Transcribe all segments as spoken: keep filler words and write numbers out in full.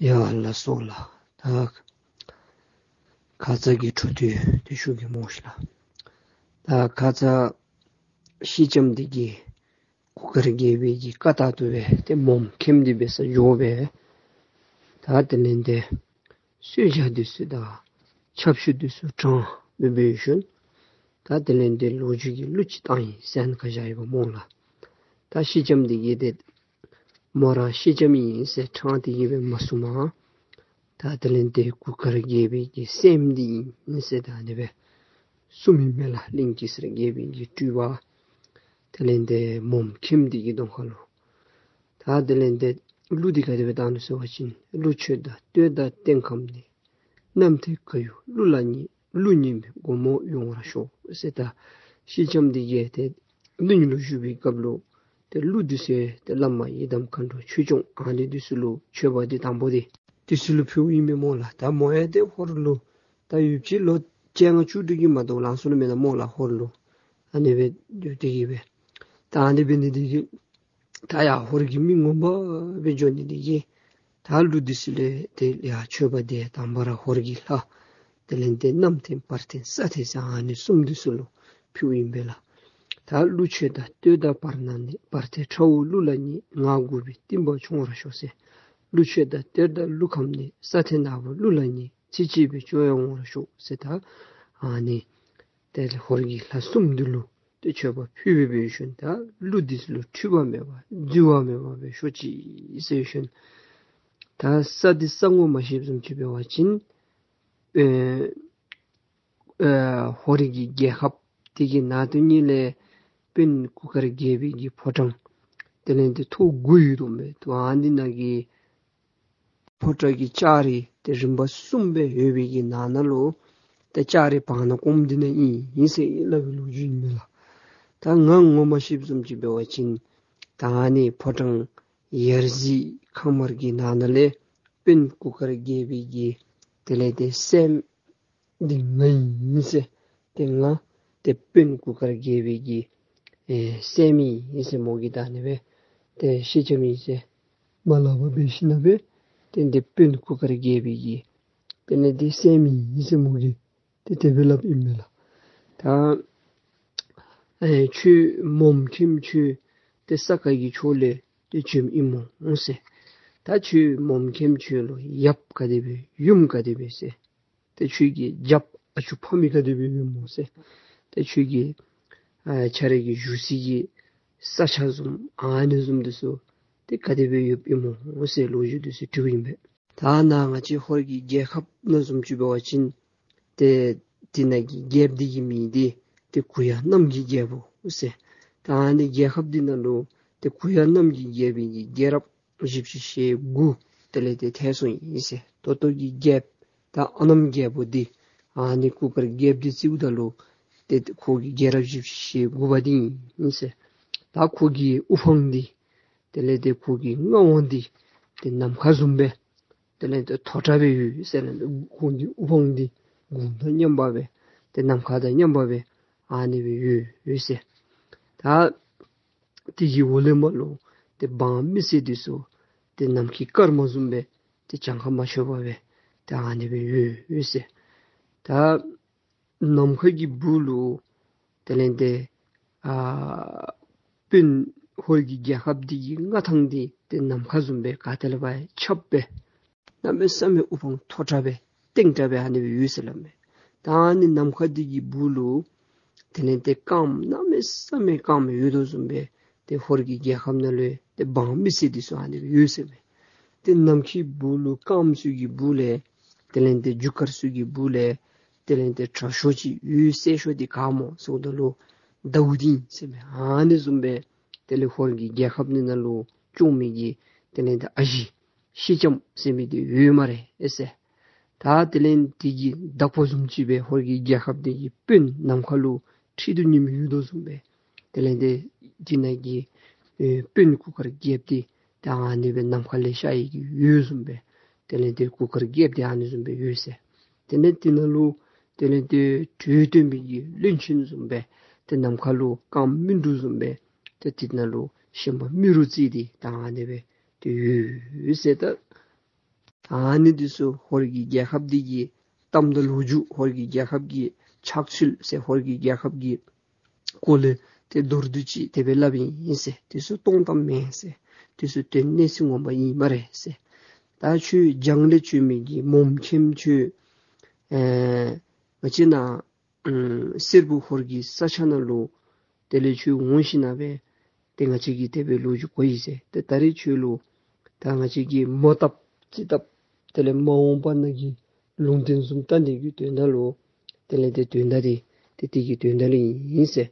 ཡ་ལགས་སོ་ལགས། ད་ཁ་ཙ་གི་འཕྲོ་མཐུད་དེ་ཞུ་གེ་སྨོ་ཤིག་ལགས། ད་ཁ་ཙ་ཤེལ་ལྕམ་འདི་གིས་གུར་དཀར་རྒྱལ་པོའི་གི་བཀའ་ལྟར་དུ་སྦེ་ཏེ་མོམ་མཁནམ་འདི་འབད་སར་འགྱོ་སྦེ། ད་དེ་ལས་ཏེ་གསོལ་ཇ་འདི་ཚུ་དང་ཆབ་ཆུ་འདི་ཚུ་དྲངས་སྦེ་འབད་ཞིནམ་ད་དེ་ལས་ཏེ་ལོ་རྒྱུས་ཀྱི་གླུ་ཅིག་བཏང་ཡི་ཟེར་ཨ་ནི་ཁར་བཞག་ཡོདཔ་སྨོ་ལགས། ད་ཤེལ་ལྕམ་འདི་གིས་ཏེ་མོ་ར་ཤེལ་ལྕམ་ཨིན་ཟེར་ཕྲང་སྟེ་གི་སྦེ་མ་གསུངམ། ད་དེ་ལས་ཏེ་གུར་དཀར་རྒྱལ་པོའི་གི་སྲསམོ་འདི་ཨིན་ཟེར་ད་ཨ་ནི་སྦེ་གསུངམ་ཨིན་མས་ལགས། གླིང་གེ་སར་རྒྱལ་པོའི་གི་སྤྲུལ་པ། དེ་ལས་ཏེ་མོམ་མཁནམ་འདི་གི་གདོང་ཁ་ལུ། ད་དེ་ལས་ཏེ་གླུ་འདི་ག་དེ་སྦེ་བཏང་ནུག་ཟེར་བ་ཅིན། གླུ་ཆོས་དང་བསྟོད་དང་རྟེན་ཁམས་ནི། རྣམ་ཐོས་ག་ཡུལ་གླུ་ལ་ཉེ། གླུ་ཉན་པའི་སྒོ་མོ་ཡོངས་ར་ཤོག་ཟེར། ད་ཤེལ་ལྕམ་འདི་གིས་ཏེ་གླུ་ཉན་ལུ་བཞུགས་པའི་སྐབས་ལུ་ཏེ་གླུ་འདི་ཚུ་ཏེ་བླ་མ་ཡི་དམ་མཁའ་འགྲོ་ཆོས་སྐྱོང་ཨ་ནི་འདི་ཚུ་ལུ་མཆོད་པ་འདི་དང་པོ་འདི་འདི་ཚུ་ལུ་ཕུལཝ་ཨིན་མས་སྨོ་ལགས། ད་མོ་ཡང་ཏེ་ཧོར་ལུ་ད་ཡུདཔ་ཅིག་ལོ་བཅོ་ལྔ་བཅུ་དྲུག་གི་མ་གཏོགས་ལང་སོང་ནི་མེན་ན་སྨོ་ལགས། ཧོར་ལུ་ཨ་ནི་སྦེ་ཡོད་དེ་གི་སྦེ། ད་ཨ་ནི་འབད་ནི་འདི་གིས་ད་ཡར་ཧོར་གྱི་མི་ངོ་མ་སྦེ་འགྱོ་ནི་འདི་གིས་ད་གླུ་འདི་ཚུ་ལས་ཏེ་ཡར་མཆོད་པ་འདི་དང་པ་ར་ཧོར་གྱི་ལྷ། དེ་ལས་ཏེ་གནམ་བརྟེན་བར་བརྟེན་ས་བརྟེན་ཟེར་ཨ་ནི་གསུམ་འདི་ཚུ་ལུ་ཕུལཝ་ཨིན་པས་ལགས། ད་གླུ་ཆོས་དང་བསྟོད་དང་བར་སྣང་ནི། བར་མཐའི་ཁྲ་བོ་གླུ་ལ་ཉེ། ངག་དགུ་པའི་གཏིང་པ་ཕྱུང་བར་ཤོག་ཟེར། གླུ་ཆོས་དང་བསྟོད་དང་གླུ་ཁམས་ནི། ས་མཐའི་ནག་པོ་གླུ་ལ་ཉེ། ཚེ་གཅིག་པའི་སྐྱོ་ཡང་བོར་བར་ཤོག་ཟེར། ད་ཨ་ནི་ཏེ་ཧོར་གྱི་ལྷ་གསུམ་འདི་ལུ་ཏེ་མཆོད་པ་ཕུལ་སྦེ་འབད་ཞིནམ་ད་གླུ་འདི་ཚུ་ལུ་འཁྲུལ་པ་མེད་པ་འཛོལ་བ་མེད་པ་སྦེ་ཤོག་ཅིག་ཟེར་ཞིནམ་ད་ས་འདི་ས་ངོ་མ་ཤེསཔ་བཟུམ་ཅིག་འབད་བ་ཅིན་ཨེ་ཨེ་ཧོར་གྱི་རྒྱལ་ཁབ་འདི་གི་ནང་དོན་ཉིད་ལས་དཔོན་གུར་དཀར་རྒྱལ་པོའི་གི་ཕོ་བྲང་དེ་ལས་ཏེ་ཐོག་དགུ་ཡོད་དོ་མས། ཐོག་ཨ་ནི་ནང་གི་ཕོ་བྲང་གི་ལྕགས་རི་ཏེ་རིམ་པ་གསུམ་སྦེ་ཡོད་པའི་གི་ནང་ན་ལུ་ཏེ་ལྕགས་རི་བར་ན་གོངམ་འདི་ནང་ཨིན་ཨིན་ཟེར་སླབ་པའི་ལོ་རྒྱུས་ཨིན་མས་ལགས། ད་ང་ངོ་མ་ཤེསཔ་བཟུམ་ཅིག་འབད་བ་ཅིན་ད་ཨ་ནི་ཕོ་བྲང་ཡར་གཟིགས་ཁང་དམར་གྱི་ནང་ན་ལས་དཔོན་གུར་དཀར་རྒྱལ་པོའི་གི་དེ་ལས་ཏེ་སྲསམོ་འདི་ང་ཨིན་ཟེར། ཏེ་ང་ཏེ་དཔོན་གུར་དཀར་རྒྱལ་པོའི་གི་ཨེ་སྲསམོ་ཨིན་ཟེར་མོ་གིས་ད་ཨ་ནི་སྦེ་ཏེ་ཤེལ་ལྕམ་ཨིན་ཟེར་མ་སླབ་པར་སྦེ་ཞིནམ་སྦེ་ཏེ་འདི་དཔོན་གུར་དཀར་རྒྱལ་པོའི་གི་དེ་ལས་ཏེ་སྲསམོ་ཨིན་ཟེར་མོ་གིས་ཏེ་དེ་སྦེ་སླབ་ཨིན་མས་ལགས། ད་ཨེ་ཁྱོད་མོམ་མཁནམ་ཁྱོད་ཏེ་ས་ག་གི་ཕྱོགས་ལས་ཏེ་བྱོནམ་ཨིན་མོ་ཟེར། ད་ཁྱོད་མོམ་མཁནམ་ཁྱོད་ལུ་ཡབ་ག་དེ་སྦེ་ཡུམ་ག་དེ་སྦེ་ཟེར། ཏེ་ཁྱོད་ཀྱི་རྒྱབ་ཨ་ཅོ་ཕམ་ག་དེ་སྦེ་ཡོདཔ་སྨོ་ཟེར། ཏེ་ཁྱོད་ཀྱི་ཨ་ཁྱོད་རའི་གི་བཞུགས་སའི་གི་ས་ཆ་བཟུམ་ཨ་ནི་བཟུམ་འདི་ཚུ་ཏེ་ག་དེ་སྦེ་ཡོདཔ་ཨིན་མོ་ཟེར་ལོ་རྒྱུས་འདི་ཚུ་དྲིཝ་ཨིན་པས། ད་ནཱ་ང་བཅས་ཧོར་གྱི་རྒྱལ་ཁབ་ནང་བཟུམ་ཅིག་འབད་བ་ཅིན་ཏེ་དེ་ནང་གི་རྒྱལཔོ་འདི་གི་མིང་འདི་ཏེ་གུ་ཡངས་གནམ་གྱི་རྒྱལ་པོ་ཟེར། ད་ཨ་ནི་རྒྱལ་ཁབ་འདི་ནང་ལུ་ཏེ་གུ་ཡངས་གནམ་གྱི་རྒྱལ་པོའི་གི་རྒྱལ་རབས་བཞི་བཅུ་ཞེ་དགུ་དེ་ལས་ཏེ་ཐལ་སོང་ཡི་ཟེར། ད་ལྟོ་གི་རྒྱལཔོ་ད་ཨ་གནམ་རྒྱལ་པོ་འདི་ཨ་ནི་གུར་དཀར་རྒྱལཔོ་འདི་རྩིཝ་ད་ལུ་ཏེ་ཁོ་གི་རྒྱལ་རབས་བཞི་བཅུ་ཞེ་དགུ་པ་འདི་ཨིན་ཟེར། ད་ཁོ་གི་དབུ་འཕང་འདི་དེ་ལས་ཏེ་ཁོ་གི་མངའ་དབང་འདི་ཏེ་ནམ་མཁའ་བཟུམ་སྦེ་དེ་ལས་ཏེ་མཐོ་དྲགས་སྦེ་ཡོད་ཟེར། ཁོ་གི་དབུ་འཕང་འདི་དགུང་དང་མཉམ་པ་སྦེ་ཏེ་ནམ་མཁའ་དང་མཉམ་པ་སྦེ་ཨ་ནི་སྦེ་ཡོད་ཡོད་ཟེར། ད་དེ་གི་འོག་ལས་མར་ལུ་ཏེ་འབངས་མི་སེར་འདི་ཚུ་ཏེ་ནམ་མཁའི་སྐར་མ་བཟུམ་སྦེ་ཏེ་གྱངས་ཁ་མ་ཆོདཔ་སྦེ་ཏེ་ཨ་ནི་སྦེ་ཡོད་ཡོད་ཟེར། ད་ནམ་མཁའ་གི་སྦུག་ལུ་དེ་ལས་ཏེ་ཨ་དཔོན་ཧོར་གྱི་རྒྱལ་ཁབ་འདི་གི་མངའ་ཐང་འདི་ཏེ་ནམ་མཁའ་བཟུམ་སྦེ་ག་ཏེ་ལས་འབད་ཁྱབ་སྦེ་གནམ་མེད་ས་མེད་དབུ་འཕང་མཐོ་དྲགས་སྦེ་བརྟན་དྲགས་སྦེ་ཨ་ནི་སྦེ་ཡོད་ཟེར་སླབ་མས། ད་ཨ་ནི་ནམ་མཁའ་འདི་གི་སྦུག་ལུ་དེ་ལས་ཏེ་སྐརམ་གནམ་མེད་ས་མེད་སྐརམ་ཡོད་དོ་བཟུམ་སྦེ་ཏེ་ཧོར་གྱི་རྒྱལ་ཁབ་ནང་ལུ་ཏེ་འབངས་མི་སེར་འདི་ཚུ་ཨ་ནི་སྦེ་ཡོད་ཟེར་མས། ཏེ་ནམ་མཁའི་སྦུག་ལུ་སྐརམ་ཚུ་གི་སྦུག་ལས་དེ་ལས་ཏེ་རྒྱུ་སྐར་ཚུ་གི་སྦུག་ལས་དེ་ལས་ཏེ་དྲག་ཤོས་ཅིག་ཡོད་ཟེར་ཤོས་འདི་ག་སྨོ་ཟེརཝ་ད་ལུ་ཟླཝ་འདི་ཨིན་ཟེར་མས། ཨ་ནི་བཟུམ་སྦེ་དེ་ལས་ཧོར་གྱི་རྒྱལ་ཁབ་འདི་ནང་ལུ་སྐྱོང་མི་གི་དེ་ལས་ཏེ་ཨ་ཞེ་ཤེལ་ལྕམ་ཟེར་མི་འདི་ཡོད་སྨ་རེ་ཨེ་ཟེར། ད་དེ་ལས་འདི་གི་བདག་པོ་བཟུམ་ཅིག་སྦེ་ཧོར་གྱི་རྒྱལ་ཁབ་འདི་གི་དཔོན་ནམ་མཁའ་ལུ་ཁྲི་གདུགས་ཉི་མ་ཡོད་དོ་བཟུམ་སྦེ་དེ་ལས་ཏེ་འདི་ནང་གི་ཨེ་དཔོན་གུར་དཀར་རྒྱལཔོ་འདི་ད་ཨ་ནི་སྦེ་ནམ་མཁའ་ལས་ཤར་ཡི་གི་འོད་བཟུམ་སྦེ་དེ་ལས་ཏེ་གུར་དཀར་རྒྱལཔོ་འདི་ཨ་ནི་བཟུམ་སྦེ་ཡོད་ཟེར། དེ་ལས་འདི་ནང་ལུ་དེ་ལས་ཏེ་གྲོས་སྟོན་པའི་གི་བློན་ཆེན་བཟུམ་སྦེ་ཏེ་ནམ་མཁའ་ལུ་སྐརམ་སྨིན་དྲུག་བཟུམ་སྦེ་ཏེ་འདི་ནང་ལུ་ཤན་པ་རྨེ་རུ་རྩེ་འདི་ད་ཨ་ནི་སྦེ་ཏེ་ཡོད་ཟེར། ད་ ཨ་ནི་འདི་ཚུ་ཧོར་གྱི་རྒྱལ་ཁབ་འདི་གི་གཏམ་དང་ལོ་རྒྱུས་ཧོར་གྱི་རྒྱལ་ཁབ་ཀྱི་ཆགས་ཚུལ་ཟེར་ཧོར་གྱི་རྒྱལ་ཁབ་ཀྱི་སྐོར་ལས་ཏེ་མདོར་བསྡུས་ཅིག་དེ་སྦེ་སླབ་ཨིན་ཟེར། དེ་ཚུ་སྟོང་གཏམ་མེན་ཟེར། དེ་ཚུ་དོན་གནས་ཚུལ་ངོ་མ་ཨིན་སྨ་རེ་ཟེར། ད་ཁྱོད་རྒྱང་ལས་བྱོན་མི་གི་མོམ་མཁྱེན་ཁྱོད་ཨེ་ང་བཅས་ནཱ་ཨམ་སེར་པོ་ཧོར་གྱི་ས་ཆ་ནང་ལུ་དེ་ལས་ཁྱོད་འོང་ཞིནམ་ལས་ཏེ་ང་བཅས་ཀྱིས་དེ་སྦེ་ལོ་རྒྱུས་གོ་ཡི་ཟེར། ཏེ་ད་རེས་ཁྱོད་ལུ་ད་ང་བཅས་ཀྱིས་མོ་བཏབ་རྩིས་བཏབ་དེ་ལས་མ་འོངས་པ་ནང་གི་ལུང་བསྟན་བཟུམ་བལྟ་ནི་གི་དོན་དག་ལུ་དེ་ལས་ཏེ་དོན་དག་འདི་ཏེ་དེ་གི་དོན་དག་ལུ་ཨིན་ཟེར།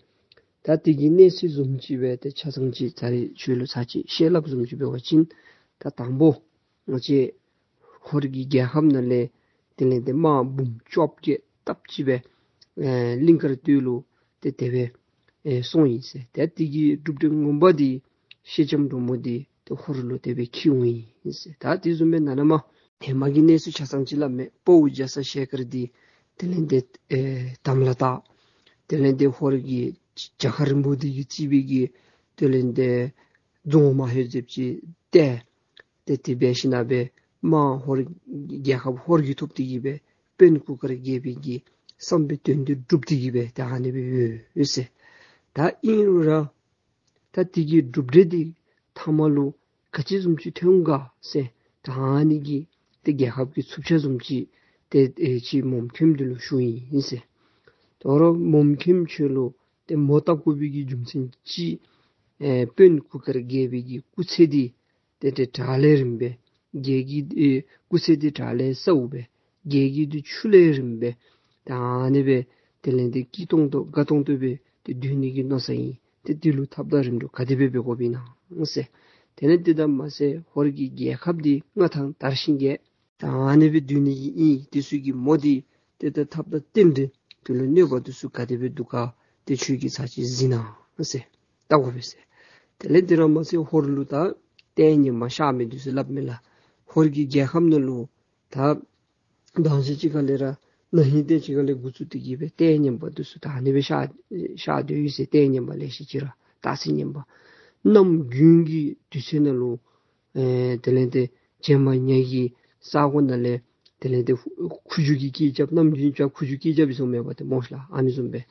ད་དེ་གི་གནས་ཚུལ་བཟུམ་ཅིག་སྦེ་ཏེ་ཆ་ཚང་ཅིག་ད་རེས་ཁྱོད་ལུ་ཚར་ཅིག་བཤད་སླབ་བཟུམ་ཅིག་འབད་བ་ཅིན་ད་དང་པོ་ང་བཅས་ཧོར་གྱི་རྒྱལ་ཁབ་ནང་ལས་དེ་ལས་ཏེ་དམག་འབུམ་བཅོ་བརྒྱད་སྟབས་གཅིག་སྦེ་ཨེ་གླིང་དཀར་སྟོད་ལུ་ཏེ་དེ་སྦེ་ཨེ་སོང་ཡི་ཟེར། ཏེ་དེ་གི་གྲུབ་འབྲས་ངོ་མ་འདི་ཤེས་ལྕམ་འབྲུག་མོ་འདི་ཏེ་ཧོར་ལུ་དེ་སྦེ་འཁྱིད་འོང་ཡི་ཟེར། ད་དེ་བཟུམ་སྦེ་ནཱ་ལས་མར་ཧེ་མ་གི་གནས་ཚུལ་ཆ་ཚང་ཅིག་སླབ་མས། དཔའ་བོ་རྒྱ་ཚ་ཞལ་དཀར་འདི་དེ་ལས་ཏེ་ཨེ་དམ་ལ་བཏགས། དེ་ལས་ཏེ་ཧོར་གྱི་བྱ་ཁ་རིང་པོ་འདི་གིས་རྩིས་པའི་གི་དེ་ལས་ཏེ་རྫོང་མ་ཧེ་ཟེབ་ཅིག་ཏེ་ཏེ་དེ་འབད་ཞིནམ་ལས་མར་ཧོར་རྒྱལ་ཁབ་ཧོར་གྱིས་ཐོབ་སྟེ་གི་སྦེ་དཔོན་གུར་དཀར་རྒྱལ་པོའི་གི་བསམ་པའི་དོན་འདི་འགྲུབ་སྟེ་གི་སྦེ་ཏེ་ཨ་ནི་སྦེ་ཡོད་ཡོད་ཟེར། ད་ཨིན་རུང་ར་ད་དེ་གི་གྲུབ་འབྲས་འདི་མཐའ་མ་ལུ་ག་ཅི་བཟུམ་ཅིག་ཐོན་ག་ཟེར་ད་ཨ་ནི་གི་ཏེ་རྒྱལ་ཁབ་ཀྱི་ཚུབ་ཆ་བཟུམ་ཅིག་ཏེ་ཨེ་ཅིག་མོམ་མཁྱེན་འདི་ལུ་ཞུ་ཡི་ཟེར། དོ་རུང་མོམ་མཁྱེན་ཁྱོད་ལུ་ཏེ་མོ་བཏབ་དགོ་པའི་གི་རྒྱུ་མཚན་ཅིག་ཨེ་དཔོན་གུར་དཀར་རྒྱལ་པོའི་གི་སྐུ་ཚེ་འདི་ཏེ་ཏེ་བྲག་ལས་རིངམ་སྦེ་རྒྱལ་གྱི་ཨེ་སྐུ་ཚེ་འདི་བྲག་ལས་སྲཝ་སྦེ་རྒྱལ་གྱི་འདི་ཆུ་ལས་རིངམ་སྦེ་ད་ཨ་ནི་སྦེ་དེ་ལས་ཏེ་སྐྱིད་ཏོང་ཏོ་དགའ་ཏོང་ཏོ་སྦེ་ཏེ་སྡོད་ནི་གི་མནོ་ས་ཨིན། ཏེ་འདི་ལུ་ཐབས་དང་རིམ་གྲོ་ག་དེ་སྦེ་འབད་དགོཔ་ཨིན་ན་ཟེར། དེ་ལས་ཏེ་ད་མ་ཚད་ཧོར་གྱི་རྒྱལ་ཁབ་འདི་མངའ་ཐང་དར་ཞིང་རྒྱས། ད་ཨ་ནི་སྦེ་སྡོད་ནི་གི་ཨིན། དེ་ཚུ་གི་མོ་འདི་ཏེ་ད་ཐབས་དང་རྟེན་འབྲེལ་དེ་ལུ་གནོད་པ་དེ་ཚུ་ག་དེ་སྦེ་འདུག་ག་ཏེ་ཁྱོད་ཀྱིས་ཚར་ཅིག་གཟིགས་གནང་ཟེར་བལྟ་དགོ་པས་ཟེར། དེ་ལས་དེ་ར་མ་ཚད་ཧོར་ལུ་ད་ལྟས་ངན་མ་ཤར་མི་དེ་ཚུ་སླབ་མས་ལགས། ཧོར་གྱི་རྒྱལ་ཁབ་ནང་ལུ་ད་མདང་ཞག་ཅིག་ཁ་ལས་ར་ན་ཧིང་ཏེ་ཅིག་ཁ་ལས་འགོ་བཙུགས་ཏེ་གི་སྦེ་ལྟས་ངན་པ་དེ་ཚུ་ད་ཨ་ནི་སྦེ་ཤར་ཤར་སྡོད་ཡི་ཟེར། ལྟས་ངན་པ་ལེ་ཤ་ཅིག་ར་རྟགས་མཚན་ངན་པ། གནམ་དགུན་གྱི་དུས་ཚོད་ནང་ལུ་ཨེ་དེ་ལས་ཏེ་བྱེ་མ་ཉ་གི་ས་གོ་ནང་ལས་དེ་ལས་ཏེ་ཁུ་བྱུག་གི་སྐད་རྐྱབ། གནམ་དགུན་ཅིག་ཁུ་བྱུག་སྐད་རྐྱབ་ཨིན་སོང་མས་པ་ཏེ་མོ་ཤ་ལགས། ཨ་ནི་བཟུམ་སྦེ་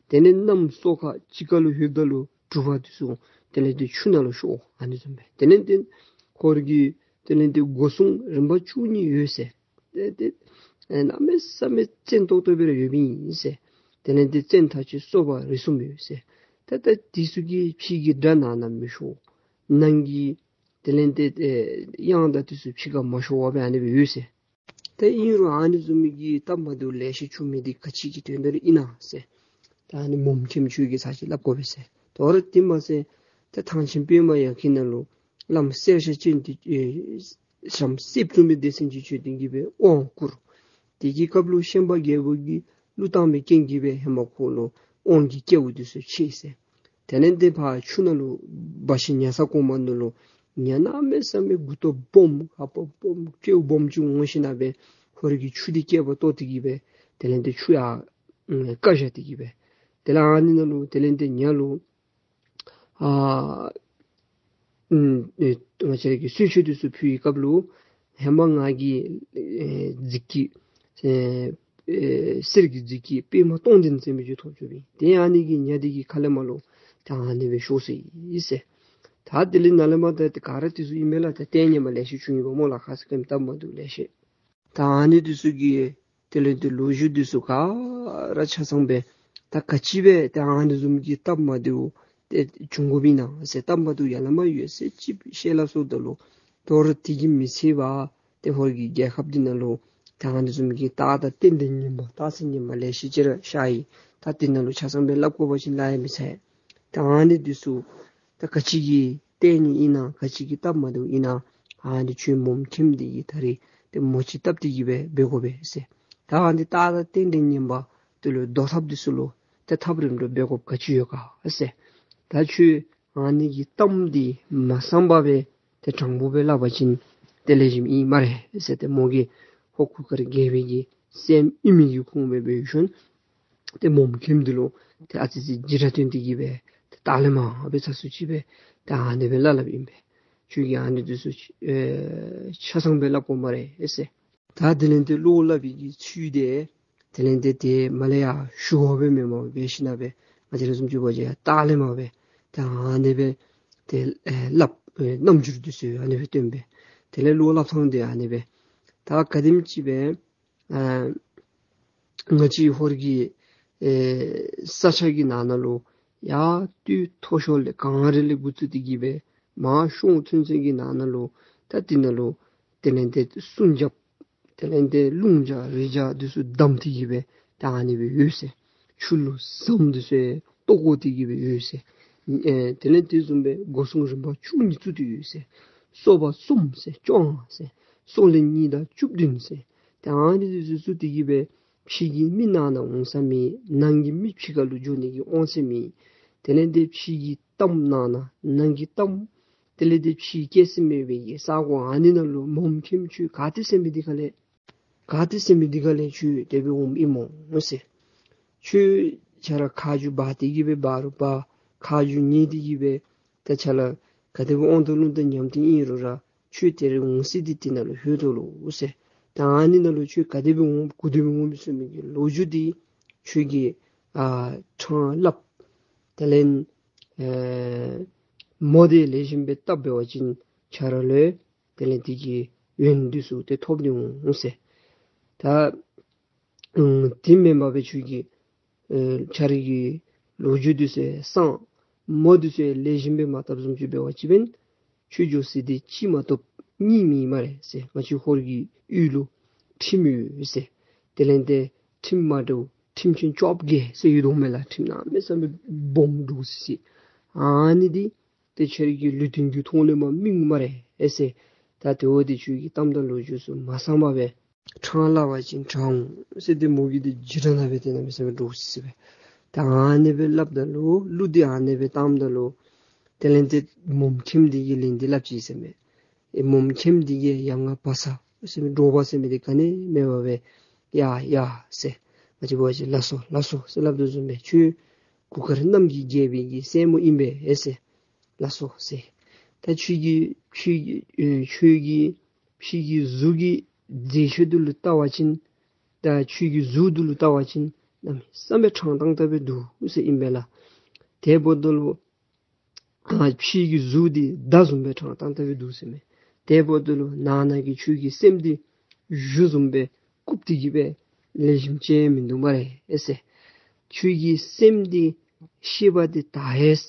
དེ་ལས་གནམ་སོ་ཁ་ཅིག་ཁ་ལུ་ལྷོདཔ་ད་ལུ་གྲུ་པ་དེ་ཚུ་དེ་ལས་ཏེ་ཆུ་ནང་ལུ་ཤོར། ཨ་ནི་བཟུམ་སྦེ་དེ་ལས་ཏེ་ཧོར་གྱི་དེ་ལས་ཏེ་སྒོ་སྲུང་རིམ་པ་བཅུ་གཉིས་ཡོད་ཟེར། ཏེ་ཏེ་ཨེ་གནམ་མེད་ས་མེད་བཙན་ཏོག་ཏོ་སྦེ་ར་ཡོདཔ་ཨིན་ཟེར། དེ་ལས་ཏེ་བཙན་ཐ་ཆད་སོ་པ་རེ་གསུམ་ཡོད་ཟེར། ད་ད་དེ་ཚུ་གིས་ཕྱི་གི་དགྲ་ནང་ན་མི་ཤོར། ནང་གི་དེ་ལས་ཏེ་ཨེ་གཡང་དང་དེ་ཚུ་ཕྱི་ཁར་མ་ཤོར་བ་སྦེ་ཨ་ནི་སྦེ་ཡོད་ཟེར། ད་ཨིན་རུང་ཨ་ནི་བཟུམ་མའི་གི་སྟབས་མ་བདེཝ་ལེ་ཤ་བྱུང་མི་འདི་ག་ཅི་གི་དོན་དག་ལུ་ཨིན་ན་ཟེར། ད་ཨ་ནི་མོམ་མཁྱེན་ཁྱོད་ཀྱིས་ཚར་ཅིག་སླབ་དགོ་པས་ཟེར། དོ་རུང་དེ་མ་ཚད་ད་ཐང་ཆེན་པདྨ་ཡ་གི་ནང་ལུ་བླམ་གསེར་ཞྭ་ཅན་འདི་ཨེ་བྱམས་གསེར་བཙུན་མའི་སྡེ་ཚན་ཅིག་བྱོན་ཏེ་གི་སྦེ་དབང་བསྐུར། དེ་གི་སྐབས་ལུ་ཤན་པ་རྒྱལ་པོ་གིས་གླུ་བཏང་བའི་རྐྱེན་གྱིས་སྦེ་ཧེ་མ་ཁོ་ལུ་དབང་གི་སྐལཝ་དེ་ཚུ་ཆད་ཟེར། དེ་ལས་ཏེ་ཕར་ཆུ་ནང་ལུ་འབག་ཞིནམ་ཉ་ས་གོང་མ་ནང་ལུ་ཉ་གནམ་མེད་ས་མེད་མགུ་ཏོ་སྦོམ་ཁ་སྤུ་སྦོམ་སྤྲེའུ་སྦོམ་ཅིག་འོང་ཞིནམ་ལས་སྦེ་ཧོར་གྱི་ཆུ་འདི་བསྐལ་པ་བཏོག་སྟེ་གི་སྦེ་དེ་ལས་ཏེ་ཆུ་ཡར་ཨམ་བཀག་བཞག་སྟེ་གི་སྦེ་དེ་ལས་ཨ་ནི་ནང་ལུ་དེ་ལས་ཏེ་ཉ་ལུ་ཨ་ཨམ་ཨེ་ང་བཅས་ར་གི་གསོལ་མཆོད་དེ་ཚུ་ཕུལ་བའི་སྐབས་ལུ་ཧེ་མ་ང་གིས་ཨེ་རྫིག་གི་ཨེ་ཨེ་གསེར་གྱི་རྫིག་གི་པདྨ་སྟོང་ལྡན་ཟེར་མི་ཅིག་ཐོབ་བྱུང་བས། ཏེ་ཨ་ནི་གིས་ཉ་འདི་གི་ཁ་ལས་མར་ལུ་ད་ཨ་ནི་སྦེ་ཤོར་སོ་ཡི་ཟེར། ད་དེ་ལས་ནཱ་ལས་མར་ད་ཏེ་ག་ར་དེ་ཚུ་ཨིན་མས་ལགས། ད་ལྟས་ངན་པ་ལེ་ཤ་བྱུང་ཡི་པ་སྨོ་ལགས། ཁ་ཙ་ཁ་ཉིནམ་སྟབས་མ་བདེཝ་ལེ་ཤ། ད་ཨ་ནི་དེ་ཚུ་གི་དེ་ལས་ཏེ་ལོ་རྒྱུས་དེ་ཚུ་ག་ར་ཆ་ཚང་སྦེ་ད་ག་ཅི་སྦེ་ད་ཨ་ནི་བཟུམ་གྱི་སྟབས་མ་བདེཝ་ཏེ་བྱུང་དགོཔ་ཨིན་ན་ཟེར་སྟབས་མ་བདེཝ་ཡར་ལས་མར་ཡོད་ཚད་ཅིག་བཤད་སླབ་སོངམ་ད་ལུ་དོ་རུང་དེ་གིས་མི་ཚད་པར་ཏེ་ཧོར་གྱི་རྒྱལ་ཁབ་འདི་ནང་ལུ་ད་ཨ་ནི་བཟུམ་གྱི་རྟགས་དང་རྟེན་འབྲེལ་ངན་པ་རྟགས་མཚན་ངན་པ་ལེ་ཤ་ཅིག་ར་ཤར་ཡི། ད་དེ་ནང་ལུ་ཆ་ཚང་སྦེ་སླབ་དགོ་པ་ཅིན་སླབ་ཡང་མི་ཚར། ད་ཨ་ནི་དེ་ཚུ་ད་ག་ཅི་གི་ལྟས་ངན་ཨིན་ན་ག་ཅི་གི་སྟབས་མ་བདེཝ་ཨིན་ན་ཨ་ནི་ཁྱོད་མོམ་མཁྱེན་འདི་གིས་ད་རེས་ཏེ་མོ་ཅིག་བཏབ་སྟེ་གི་སྦེ་འབད་དགོ་པས་ཟེར། ད་ཨ་ནི་རྟགས་དང་རྟེན་འབྲེལ་ངན་པ་དེ་ལུ་བཟློག་ཐབས་དེ་ཚུ་ལུ་ཏེ་ཐབས་རིམ་གྲོ་འབད་དགོཔ་ག་ཅི་ཡོད་ག་ཟེར། ད་ཁྱོད་ཨ་ནི་གི་གཏམ་འདི་མ་གསང་པར་སྦེ་ཏེ་དྲང་པོ་སྦེ་སླབ་པ་ཅིན་ཏེ་ལེགས་ཤོམ་ཨིན་སྨ་རེ་ཟེར། ཏེ་མོ་གིས་ཧོར་གུར་དཀར་རྒྱལ་པོའི་གི་སྲསམོ་ཨིན་མི་གི་ཁུངས་སྦེ་འབད་ཞིནམ་ཏེ་མོམ་མཁྱེན་འདི་ལུ་ཏེ་ཨ་ཙི་ཅིག་འཇིགས་སྐྲག་སྟོན་ཏེ་གི་སྦེ་ཏེ་ད་ལས་མར་སྦེ་ཚ་སུ་ཅིག་སྦེ་ཏེ་ཨ་ནི་སྦེ་སླབ་སླབ་ཨིན་པས། ཁྱོད་ཀྱིས་ཨ་ནི་འདི་ཚུ་ཨེ་ཆ་ཚང་སྦེ་སླབ་དགོ་སྨ་རེ་ཨེ་ཟེར། ད་དེ་ལས་ཏེ་བློ་སླབ་པའི་གི་ཚུལ་འདི་དེ་ལས་ཏེ་དེ་མ་ལས་ཡར་ཞུ་བ་སྦེ་མེན་པར་འབད་ཞིན་ན་སྦེ་ང་བཅས་ར་བཟུམ་ཅིག་འབད་བ་ཅིན་ཡར་ལྟག་ལས་མར་སྦེ་ད་ཨ་ནི་སྦེ་ཏེ་ཨེ་སླབ་ཨེ་རྣམ་འགྱུར་འདི་ཚུ་ཨ་ནི་སྦེ་སྟོན་སྦེ་དེ་ལས་བློ་སླབ་ཐངས་འདི་ཨ་ནི་སྦེ་ད་ག་དེམ་ཅིག་སྦེ་ཨ་ང་བཅས་ཧོར་གྱི་ཨེ་ས་ཆ་གི་ནང་ན་ལུ་ཡར་སྟོད་མཐོ་ཤོས་ལས་གངས་རི་ལས་འགོ་བཙུགས་ཏེ་གི་སྦེ་མར་གཤོང་ཚུན་ཚོད་ཀྱི་ནང་ན་ལུ་ད་དེ་ནང་ལུ་དེ་ལས་ཏེ་སྲུང་རྒྱབ་དེ་ལས་ཏེ་རླུང་རྒྱ་རི་རྒྱ་འདི་ཚུ་བསྡམས་ཏེ་གི་སྦེ་ད་ཨ་ནི་སྦེ་ཡོད་ཟེར། ཆུ་ལུད་ཟམ་འདི་ཚུ་བཏོག་བཀོ་སྟེ་གི་སྦེ་ཡོད་ཟེར། ཨེ་དེ་ལས་དེ་བཟུམ་སྦེ་སྒོ་སྲུང་རིམ་པ་བཅུ་གཉིས་བཙུགས་ཏེ་ཡོད་ཟེར། སོ་པ་གསུམ་ཟེར་བཅོ་ལྔ་ཟེར། སོ་ལས་གཉིས་དང་བཅུ་བདུན་ཟེར། ཏེ་ཨ་ནི་འདི་ཚུ་བཙུགས་ཏེ་གི་སྦེ་ཕྱི་གི་མི་ནང་ན་འོང་ས་མེད། ནང་གི་མི་ཕྱི་ཁ་ལུ་འགྱོ་ནི་གི་དབང་ཚད་མེད། དེ་ལས་ཏེ་ཕྱི་གི་གཏམ་ནང་ན་ནང་གི་གཏམ་དེ་ལས་ཏེ་ཕྱི་སྐྱེ་ས་མེད་པའི་གི་ས་གོ་ཨ་ནི་ནང་ལུ་མོམ་ཁྱིམ་ཁྱོད་ག་ཏེ་ཟེར་མི་འདི་ཁ་ལས་ག་ཏེ་ཟེར་མི་འདི་ཁ་ལས་ཁྱོད་དེ་སྦེ་འོངམ་ཨིན་མོ་ཟེར། ཁྱོད་ཁྱོད་ར་ཁ་རྗེ་འབག་སྟེ་གི་སྦེ་འབག་རུང་འབག། ཁ་རྗེ་ཉལ་ཏེ་གི་སྦེ་ད་ཁྱོད་ར་ག་དེ་སྦེ་འོང་དོ་ལོང་དོ་ཉམས་ཏེ་ཨིན་རུང་ར་ཁྱོད་དེ་རིང་འོང་ས་འདི་དེ་ནང་ལུ་ལྷོད་དོ་ལོ་ཟེར། ད་ཨ་ནི་ནང་ལུ་ཁྱོད་ག་དེ་སྦེ་འོང་ག་དེ་སྦེ་འོང་མི་ཟེར་མི་གི་ལོ་རྒྱུས་འདི་ཁྱོད་ཀྱིས་ཨ་ཕྲང་སླབ། དེ་ལས་ཨེ་མོ་འདི་ལེགས་ཤོམ་སྦེ་བཏབ་འབད་བ་ཅིན་ཁྱོད་ར་ལུ་དེ་ལས་དེ་གི་ཡོན་འདི་ཚུ་ཏེ་ཐོབ་ནི་འོང་ཟེར། ད་ཨུམ་དེ་མེན་པར་སྦེ་ཁྱོད་ཀྱིས་ཨེ་ཁྱོད་རའི་གི་ལོ་རྒྱུས་འདི་ཚུ་གསང་མོ་འདི་ཚུ་ལེགས་ཤོམ་སྦེ་མ་བཏབ་བཟུམ་ཅིག་འབད་བ་ཅིན་ཁྱོད་འགྱོ་ས་འདི་གཅིག་མ་གཏོགས་གཉིས་མེད་སྨ་རེ་ཟེར། ང་བཅས་ཧོར་གྱི་ཡུལ་ལུ་ཁྲིམས་ཡོད་ཟེར། དེ་ལས་ཏེ་ཁྲིམས་མ་འདྲཝ་ཁྲིམས་ཆེན་བཅོ་བརྒྱད་ཟེར་ཡོད་དོ་མས་ལགས། ཁྲིམས་གནམ་མེད་ས་མེད་སྦོམ་འདྲོག་སི་སི། ཨ་ནི་འདི་ཏེ་ཁྱོད་རའི་གི་ལུས་རྟེན་གྱི་ཐོག་ལས་མར་སྨིན་སྨ་རེ་ཨེ་ཟེར། ད་དེ་འབདཝ་ད་ཁྱོད་ཀྱིས་གཏམ་དང་ལོ་རྒྱུས་ཚུ་མ་གསང་པར་སྦེ་ཕྲང་སླབ་པ་ཅིན་དྲག་འོང་ཟེར། ཏེ་མོ་གིས་འདི་ཇེ་དྲག་ནང་སྦེ་ཏེ་གནམ་མེད་ས་མེད་འདྲོག་སི་སི་སྦེ། ད་ཨ་ནི་སྦེ་སླབ་ད་ལུ་གླུ་འདི་ཨ་ནི་སྦེ་བཏངམ་ད་ལུ་དེ་ལས་ཏེ་མོམ་ཁྱིམ་འདི་གིས་ལན་འདི་སླབ་ཅི་ཟེར་མས། ཨེ་མོམ་ཁྱིམ་འདི་གིས་ཡ་ང་བ་ས་ཟེར་མི་འདྲོག་པ་ཟེར་མི་འདི་ག་ནི་མེད་པར་སྦེ་ཡ་ཡ་ཟེར། ང་བཅས་འབད་བ་ཅིན་ལགས་སོ་ལགས་སོ་ཟེར་སླབ་དོ་བཟུམ་སྦེ་ཁྱོད་གུར་དཀར་རྣམ་བསྒྱིངས་རྒྱལ་པོའི་གི་སྲས་མོ་ཨིན་པས་ཨེ་ཟེར། ལགས་སོ་ཟེར། ད་ཁྱོད་ཀྱི་ཁྱོད་ཀྱི་ཨེ་ཁྱོད་ཀྱི་ཕྱི་གི་གཟུགས་ཀྱི་མཛེས་ཆ་འདི་ལུ་བལྟ་བ་ཅིན་ད་ཁྱོད་ཀྱི་གཟུགས་འདི་ལུ་བལྟ་བ་ཅིན་གནམ་མེད་ས་མེད་ཕྲང་ཏང་ཏ་སྦེ་འདུག་ཟེར་ཨིན་པས་ལགས། དེ་འབདཝ་ད་ལུ་ཨ་ཕྱི་གི་གཟུགས་འདི་མདའ་བཟུམ་སྦེ་ཕྲང་ཏང་ཏ་སྦེ་འདུག་ཟེར་མས། དེ་འབདཝ་ད་ལུ་ནང་ན་གི་ཁྱོད་ཀྱི་སེམས་འདི་གཞུ་བཟུམ་སྦེ་བཀུག་སྟེ་གི་སྦེ་ལེགས་ཤོམ་ཅིག་མིན་འདུག་སྨ་རེ་ཨེ་ཟེར། ཁྱོད་ཀྱི་སེམས་འདི་ཤེས་པ་འདི་དར་ཡས་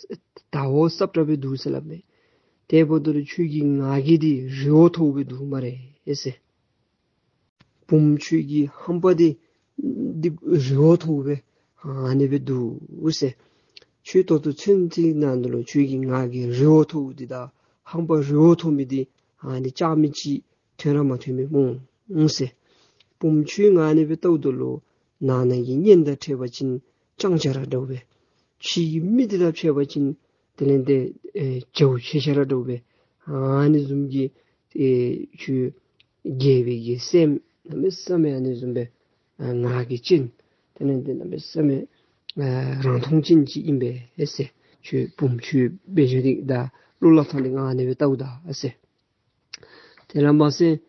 དར་བ་སྲབ་དྲགས་སྦེ་འདུག་ཟེར་སླབ་མས། དེ་འབདཝ་ད་ལུ་ཁྱོད་ཀྱི་ངག་གི་འདི་རི་བོ་མཐོ་སྦེ་འདུག་སྨ་རེ་ཨེ་ཟེར། བུམོ་ཁྱོད་ཀྱི་ཧམ་པ་འདི་འདི་རི་བོ་མཐོ་སྦེ་ཨ་ནི་སྦེ་འདུག་ཟེར། ཁྱོད་ད་ལྟོ་ཚུན་ཚོད་ནང་ན་ལུ་ཁྱོད་ཀྱི་ངག་གི་རི་བོ་མཐོ་འདི་དང་ཧམ་པ་རི་བོ་མཐོ་མི་འདི་ཨ་ནི་རྐྱབ་མི་ཅིག་ཐོན་ར་མ་ཐོན་མི་སྨོ་ཟེར། བུམོ་ཁྱོད་ང་ཨ་ནི་སྦེ་བལྟཝ་ད་ལུ་ནང་ན་གི་གཉེན་དང་ཕྱད་པ་ཅིན་སྤྱང་ཀ་ར་འདྲཝ་སྦེ། ཕྱི་གི་མི་འདི་དང་ཕྱད་པ་ཅིན་དེ་ལས་ཏེ་ཨེ་བྱ་བོ་ཆེ་ཤ་ར་འདྲཝ་སྦེ། ཨ་ནི་བཟུམ་གྱི་ཨེ་ཁྱོད་རྒྱལ་པོའི་གི་སྲསམོ་གནམ་མེད་ས་མེད་ཨ་ནི་བཟུམ་སྦེ་ཨ་ངག་གི་ཅན་དེ་ལས་ཏེ་གནམ་མེད་ས་མེད་ཨ་རང་མཐོང་ཅན་ཅིག་ཨིན་པས་ཨེ་ཟེར། ཁྱོད་བུམོ་ཁྱོད་འབད་ཞིནམ་འདི་ད་བློ་སླབ་ཐངས་འདི་ང་ཨ་ནི་སྦེ་བལྟཝ་ད་ཨེ་ཟེར། དེ་ར་མ་ཚད་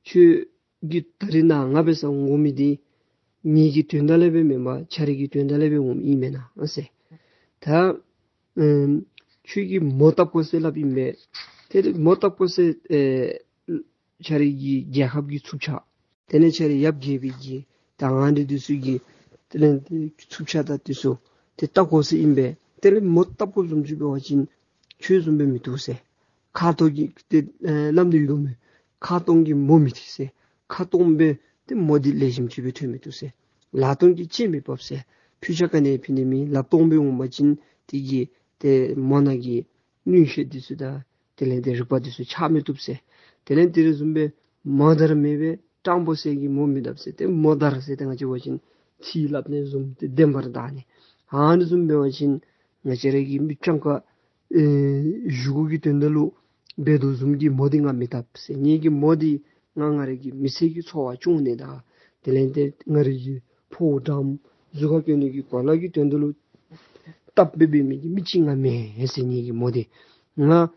ཁྱོད་ཀྱིས་ད་རིས་ནཱ་ང་འབད་སར་འོང་མི་འདི་ངེ་གི་དོན་དག་ལས་སྦེ་མེན་པར་ཁྱོད་རའི་གི་དོན་དག་ལས་སྦེ་འོངམ་ཨིན་མེན་ན་ཨ་ཟེར། ད་ཨེམ་ཁྱོད་ཀྱིས་མོ་བཏབ་དགོ་ཟེར་སླབ་ཨིན་པས། དེ་ལས་མོ་བཏབ་དགོ་ཟེར་ཨེ་ཁྱོད་རའི་གི་རྒྱལ་ཁབ་ཀྱི་ཚུབ་ཆ་དེ་ལས་ཁྱོད་རའི་ཡབ་རྒྱལ་པོའི་གི་ད་ང་འདི་འདི་ཚུ་གི་དེ་ལས་ཚུབ་ཆ་དང་འདི་ཚུ་ཏེ་བལྟ་དགོ་ཟེར་ཨིན་པས། དེ་ལས་མོ་བཏབ་དགོཔ་བཟུམ་ཅིག་འབད་བ་ཅིན་ཁྱོད་བཟུམ་སྦེ་མི་བཏུབ་ཟེར། ཁ་སྟོང་གི་ཏེ་ཨེ་སླབ་ནི་ཡོད་དོ་མས། ཁ་སྟོང་གིས་མོ་མི་ཐེག་ཟེར། ཁ་སྟོང་སྦེ་ཏེ་མོ་འདི་ལེགས་ཤོམ་ཅིག་སྦེ་ཐོན་མི་བཏུབ་ཟེར། ལག་སྟོང་གིས་ཅིག་མི་འབབ་ཟེར། ཕུལ་ཆ་ག་ནི་ཕུལ་ནི་མེད། ལགཔ་སྟོང་སྦེ་འོང་པ་ཅིན་དེ་གིས་ཏེ་མོ་ནང་གི་མངོན་ཤེས་འདི་ཚུ་དང་དེ་ལས་ཏེ་རིག་པ་འདི་ཚུ་ཆགས་མི་བཏུབ་ཟེར། དེ་ལས་དེ་རེ་བཟུམ་སྦེ་མོ་དར་མེད་པའི་སྤྲང་པོ་ཟེར་གྱི་མོ་མི་བཏབ་ཟེར། ཏེ་མོ་དར་ཟེར་ཏེ་ང་བཅས་འབད་བ་ཅིན་ཚིག་སླབ་ནི་བཟུམ་ཏེ་བདེན་པར་བཏང་ནི། ཨ་ནི་བཟུམ་འབད་བ་ཅིན་ང་བཅས་ར་གི་མི་སྤྱང་ཀ་ཨེ་གཞུག་གུ་གི་དོན་དག་ལུ་འབད་དོ་བཟུམ་གྱི་མོ་འདི་ང་མི་བཏབ་ཟེར། ངེ་གི་མོ་འདི་ང་ང་ར་གི་མི་ཚེ་གི་འཚོ་བ་སྐྱོང་ནི་དང་དེ་ལས་ཏེ་ང་ར་གི་ཕོཝ་འགྲངམ་གཟུགས་ཁར་གྱོན་ནི་གི་གོ་ལ་གི་དོན་དག་ལུ་སྟབས་འབད་འབད་མི་གི་མི་ཅིག་ང་མེན་ཟེར། ངེ་གི་མོ་འདི་ང་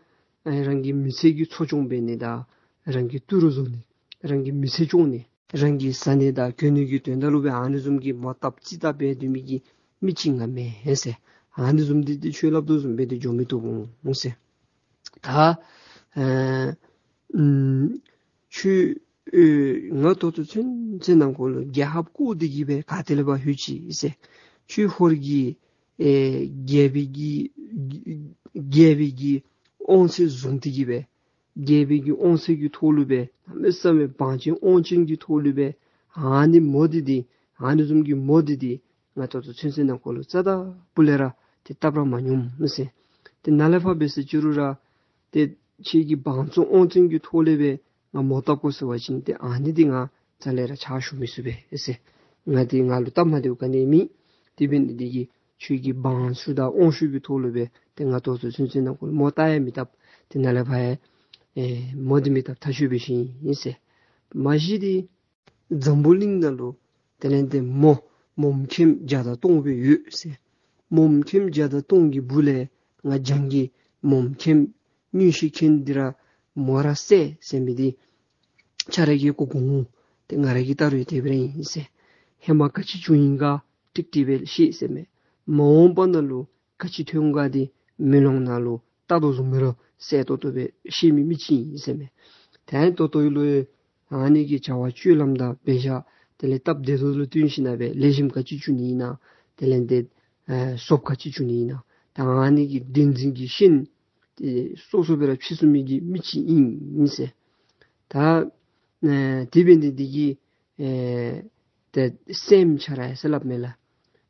ཨེ་རང་གི་མི་ཚེ་གི་འཚོ་སྐྱོང་འབད་ནི་དང་རང་གི་ཏི་རུ་བཟོ་ནི་རང་གི་མི་ཚེ་སྐྱོང་ནི་རང་གི་བཟའ་ནི་དང་གྱོན་ནི་གི་དོན་དག་ལུ་སྦེ་ཨ་ནི་བཟུམ་གྱི་མོ་བཏབ་རྩིས་བཏབ་སྦེ་སྡོད་མི་གི་མི་ཅིག་ང་མེན་ཟེར། ཨ་ནི་བཟུམ་འདི་འདི་ཁྱོད་སླབ་དོ་བཟུམ་སྦེ་འདི་འགྱོ་མི་བཏུབ་འོང་ཟེར། ད་ཨེ་ཨུམ་ཁྱོད་ཨེ་ང་ད་ལྟོ་ཚུན་ཚོད་ནང་འཁོད་ལུ་རྒྱལ་ཁབ་བཀོད་དེ་གི་སྦེ་ག་ཏེ་ལས་ཕར་ལྷོད་ཅི་ཟེར། ཁྱོད་ཧོར་གྱི་ཨེ་རྒྱལ་པོའི་གི་རྒྱལ་པོའི་གི་དབང་ཚད་བཟུང་སྟེ་གི་སྦེ་རྒྱལ་པོའི་གི་དབང་ཚད་ཀྱི་ཐོག་ལུ་སྦེ་གནམ་མེད་ས་མེད་བང་ཆེན་དབང་ཆེན་གྱི་ཐོག་ལུ་སྦེ་ཨ་ནི་མོ་འདི་འདི་ཨ་ནི་བཟུམ་གྱི་མོ་འདི་འདི་ང་ད་ལྟོ་ཚུན་ཚོད་ནང་འཁོད་ལུ་རྩ་དང་པོ་ལས་ར་ཏེ་བཏབ་ར་མ་མྱོངམ་ཟེར། ཏེ་ནཱ་ལས་ཕར་འབད་ཟེར་ཅི་རུང་ར་ཏེ་ཁྱོད་ཀྱི་བང་མཛོད་དབང་ཆེན་གྱི་ཐོག་ལས་སྦེ་ང་མོ་བཏབ་དགོ་ཟེར་བ་ཅིན་ཏེ་ཨ་ནི་འདི་ང་རྩ་ལས་ར་ཕྱག་ཞུ་མི་ཚུགས་པས་ཟེར། ང་འདི་ང་ལུ་སྟབས་མ་བདེཝ་ག་ནི་མེད། དེ་འབད་ནི་འདི་གིས་ཁྱོད་ཀྱི་བང་ཤུགས་དང་དབང་ཤུགས་ཀྱི་ཐོག་ལུ་སྦེ་ཏེ་ང་ད་ལྟོ་ཚུན་ཚོད་ནང་འཁོད་ལུ་མོ་བཏབ་ཡང་མི་བཏབ། ཏེ་ནཱ་ལས་ཕར་ཡང་ཨེ་མོ་འདི་མི་བཏབ་ཐག་ཆོད་འབད་ཞིནམ་ཨིན་ཟེར། མ་གཞི་འདི་འཛམ་བུ་གླིང་ནང་ལུ་དེ་ལས་ཏེ་མོ་མོམ་ཁེམ་བརྒྱ་དང་སྟོང་སྦེ་ཡོད་ཟེར། མོམ་ཁེམ་བརྒྱ་དང་སྟོང་གི་སྦུག་ལས་ང་རྒྱང་གི་མོམ་ཁེམ་མངོན་ཤེས་མཁན་འདི་ར་མོ་ར་སྲས་ཟེར་མི་འདི་ཁྱོད་ར་གིས་གོ་གོ་འོང་། ཏེ་ང་ར་གིས་བལྟ་རུང་དེ་སྦེ་ར་ཨིན་ཟེར། ཧེ་མ་ག་ཅི་བྱུང་ཡི་ག་ཀྲིག་ཀྲི་སྦེ་ཤེས་ཟེར་མས། མ་འོངས་པ་ནང་ལུ་ག་ཅི་ཐོན་ག་འདི་མེ་ལོང་ནང་ལུ་བལྟ་དོ་བཟུམ་སྦེ་ར་གསལ་ཏོག་ཏོ་སྦེ་ཤེས་མི་མི་ཅིག་ཨིན་ཟེར་མས། ད་ལྟོ་ལྟོ་ཡོད་ལོ། ཨ་ནི་གི་བྱ་བ་སྤྱོད་ལམ་དང་འབད་བཞག་དེ་ལས་སྟབས་བདེ་ཏོག་ཏོ་ལུ་བསྟུན་ཞིནམ་སྦེ་ལེགས་ཤོམ་ག་ཅི་བྱུང་ནི་ཨིན་ན། དེ་ལས་ཏེ་ཨེ་སོབ་ག་ཅི་བྱུང་ནི་ཨིན་ན། ད་ཨ་ནི་གི་བདེན་འཛིན་གྱི་ཤན་ཏེ་སོ་སོ་སྦེ་ར་ཕྱེ་ཚུགས་མི་གི་མི་ཅིག་ཨིན་ཨིན་ཟེར། ད་ཨེ་དེ་འབད་ནི་འདི་གིས་ཨེ་ཏེ་སེམས་ཆ་ར་ཡ་ཟེར་སླབ་མས་ལགས།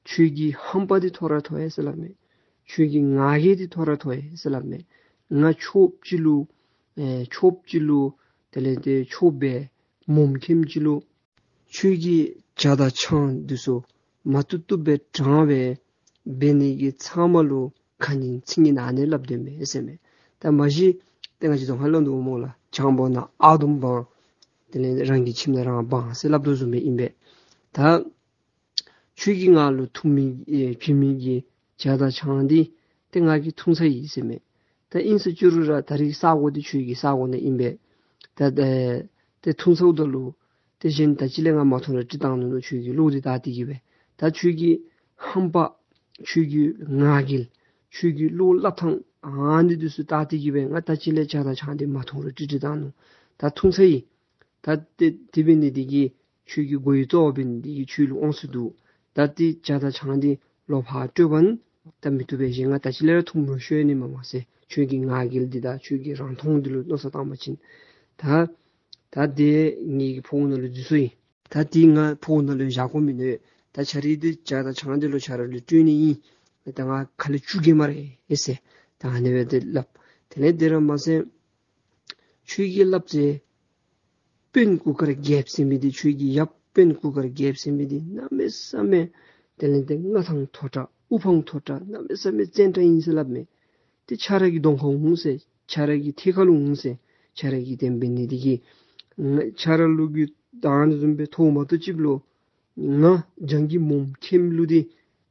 ཁྱོད་ཀྱི་ཧམ་པ་འདི་མཐོ་ར་མཐོ་ཡ་ཟེར་སླབ་མས། ཁྱོད་ཀྱི་ང་རྒྱལ་འདི་མཐོ་ར་མཐོ་ཡ་ཟེར་སླབ་མས། ང་ཆོསཔ་ཅིག་ལུ་ཨེ་ཆོསཔ་ཅིག་ལུ་དེ་ལས་ཏེ་ཆོསཔ་སྦེ་མོམ་ཁེམ་ཅིག་ལུ་ཁྱོད་ཀྱི་ཇ་དང་ཆང་འདི་ཚུ་མ་བཏུབ་བཏུབ་སྦེ་དྲང་སྦེ་འབད་ནི་གི་ཚབ་མ་ལུ་ཁ་ངན་ཚིག་ངན་ཨ་ནི་སླབ་སྡོད་མས་ཟེར་མས། ད་མ་གཞི་ཏེ་ང་བཅས་རྫོང་ཁ་ལུ་འདུག་སྨོ་ལགས། ཆང་ཕོར་ནང་ཨ་དོམ་སྦང་། དེ་ལས་རང་གི་ཁྱིམ་ནང་རང་སྦང་ཟེར་སླབ་དོ་བཟུམ་སྦེ་ཨིན་པས། ད་ཁྱོད་ཀྱིས་ང་ལུ་འཐུང་མི་ཨེ་བྱིན་མི་གི་ཇ་དང་ཆང་འདི་ཏེ་ང་གིས་འཐུང་ཚར་ཡི་ཟེར་མས། ད་ཨིན་ཟེར་ཅི་རུང་ར་ད་རིས་ས་གོ་འདི་ཁྱོད་ཀྱི་ས་གོ་ནང་ཨིན་པས། ད་ཨེ་ཏེ་འཐུང་ཚརཝ་ད་ལུ་ཏེ་གཞན་ད་ཅི་ལས་ང་མ་འཐུང་རུང་འགྲིག་བཏང་ནུག་ནོ། ཁྱོད་ཀྱི་བློ་འདི་བལྟ་སྟེ་གི་སྦེ། ད་ཁྱོད་ཀྱི་ཧམ་པ་ཁྱོད་ཀྱི་ང་རྒྱལ་ཁྱོད་ཀྱི་བློ་སླབ་ཐངས་ཨ་ནི་འདི་ཚུ་བལྟ་སྟེ་གི་སྦེ་ང་ད་ཅི་ལས་ཇ་དང་ཆང་འདི་མ་འཐུང་རུང་འགྲིག་འགྲིག་བཏང་ནུག། ད་འཐུང་ཚར་ཡི། ད་ཏེ་དེ་འབད་ནི་འདི་གིས་ཁྱོད་ཀྱི་མགོ་ཡི་ལྟོཝ་འབད་ནི་འདི་གིས་ཁྱོད་ལུ་དབང་ཚད་འདུག། ད་ཏེ་ཇ་དང་ཆང་འདི་ལོག་ཕར་སྤྲོད་པ་ན་ད་མི་བཏུབ་པས། གཞན་ང་ད་ཅི་ལས་ར་འཐུང་མི་ཤོར་ནི་མས་མ་ཟེར། ཁྱོད་ཀྱི་ང་རྒྱལ་འདི་དང་ཁྱོད་ཀྱི་རང་མཐོང་འདི་ལུ་མནོ་བསམ་བཏང་པ་ཅིན། ད་ད་དེ་ངེ་གི་ཕོཝ་ནང་ལུ་འཛུལ་སོ་ཡི། ད་དེ་ང་ཕོཝ་ནང་ལུ་བཞག་དགོ་མི་ནི། ད་ཁྱོད་ར་འདི་ཇ་དང་ཆང་འདི་ལོག་ཁྱོད་ར་ལུ་སྤྲོད་ནི་ཨིན། ད་ང་ཁ་ལས་བཅུག་གེ་སྨ་རེ་ཟེར། ད་ཨ་ནི་སྦེ་ཏེ་སླབ། དེ་ལས་དེ་ར་མ་ཚད་ཁྱོད་ཀྱིས་སླབ་ཚེ་དཔོན་གུར་དཀར་རྒྱལཔོ་ཟེར་མི་འདི་ཁྱོད་ཀྱི་ཡབ་དཔོན་གུར་དཀར་རྒྱལཔོ་ཟེར་མི་འདི་གནམ་མེད་ས་མེད་དེ་ལས་ཏེ་མངའ་ཐང་མཐོ་དྲགས་དབུ་འཕང་མཐོ་དྲགས་གནམ་མེད་ས་མེད་བཙན་དྲགས་ཨིན་ཟེར་སླབ་མས། ཏེ་ཁྱོད་ར་གི་གདོང་ཁར་འོང་ཟེར། ཁྱོད་ར་གི་ཐད་ཁར་ལུ་འོང་ཟེར། ཁྱོད་ར་གིས་དེ་འབད་ནི་འདི་གིས་ང་ཁྱོད་ར་ལུ་གི་ད་ཨ་ནི་བཟུམ་སྦེ་ཐོག་མ་གཏོགས་ཅིག་ལུ་ང་རྒྱང་གི་མོམ་ཁེམ་ལུ་འདི་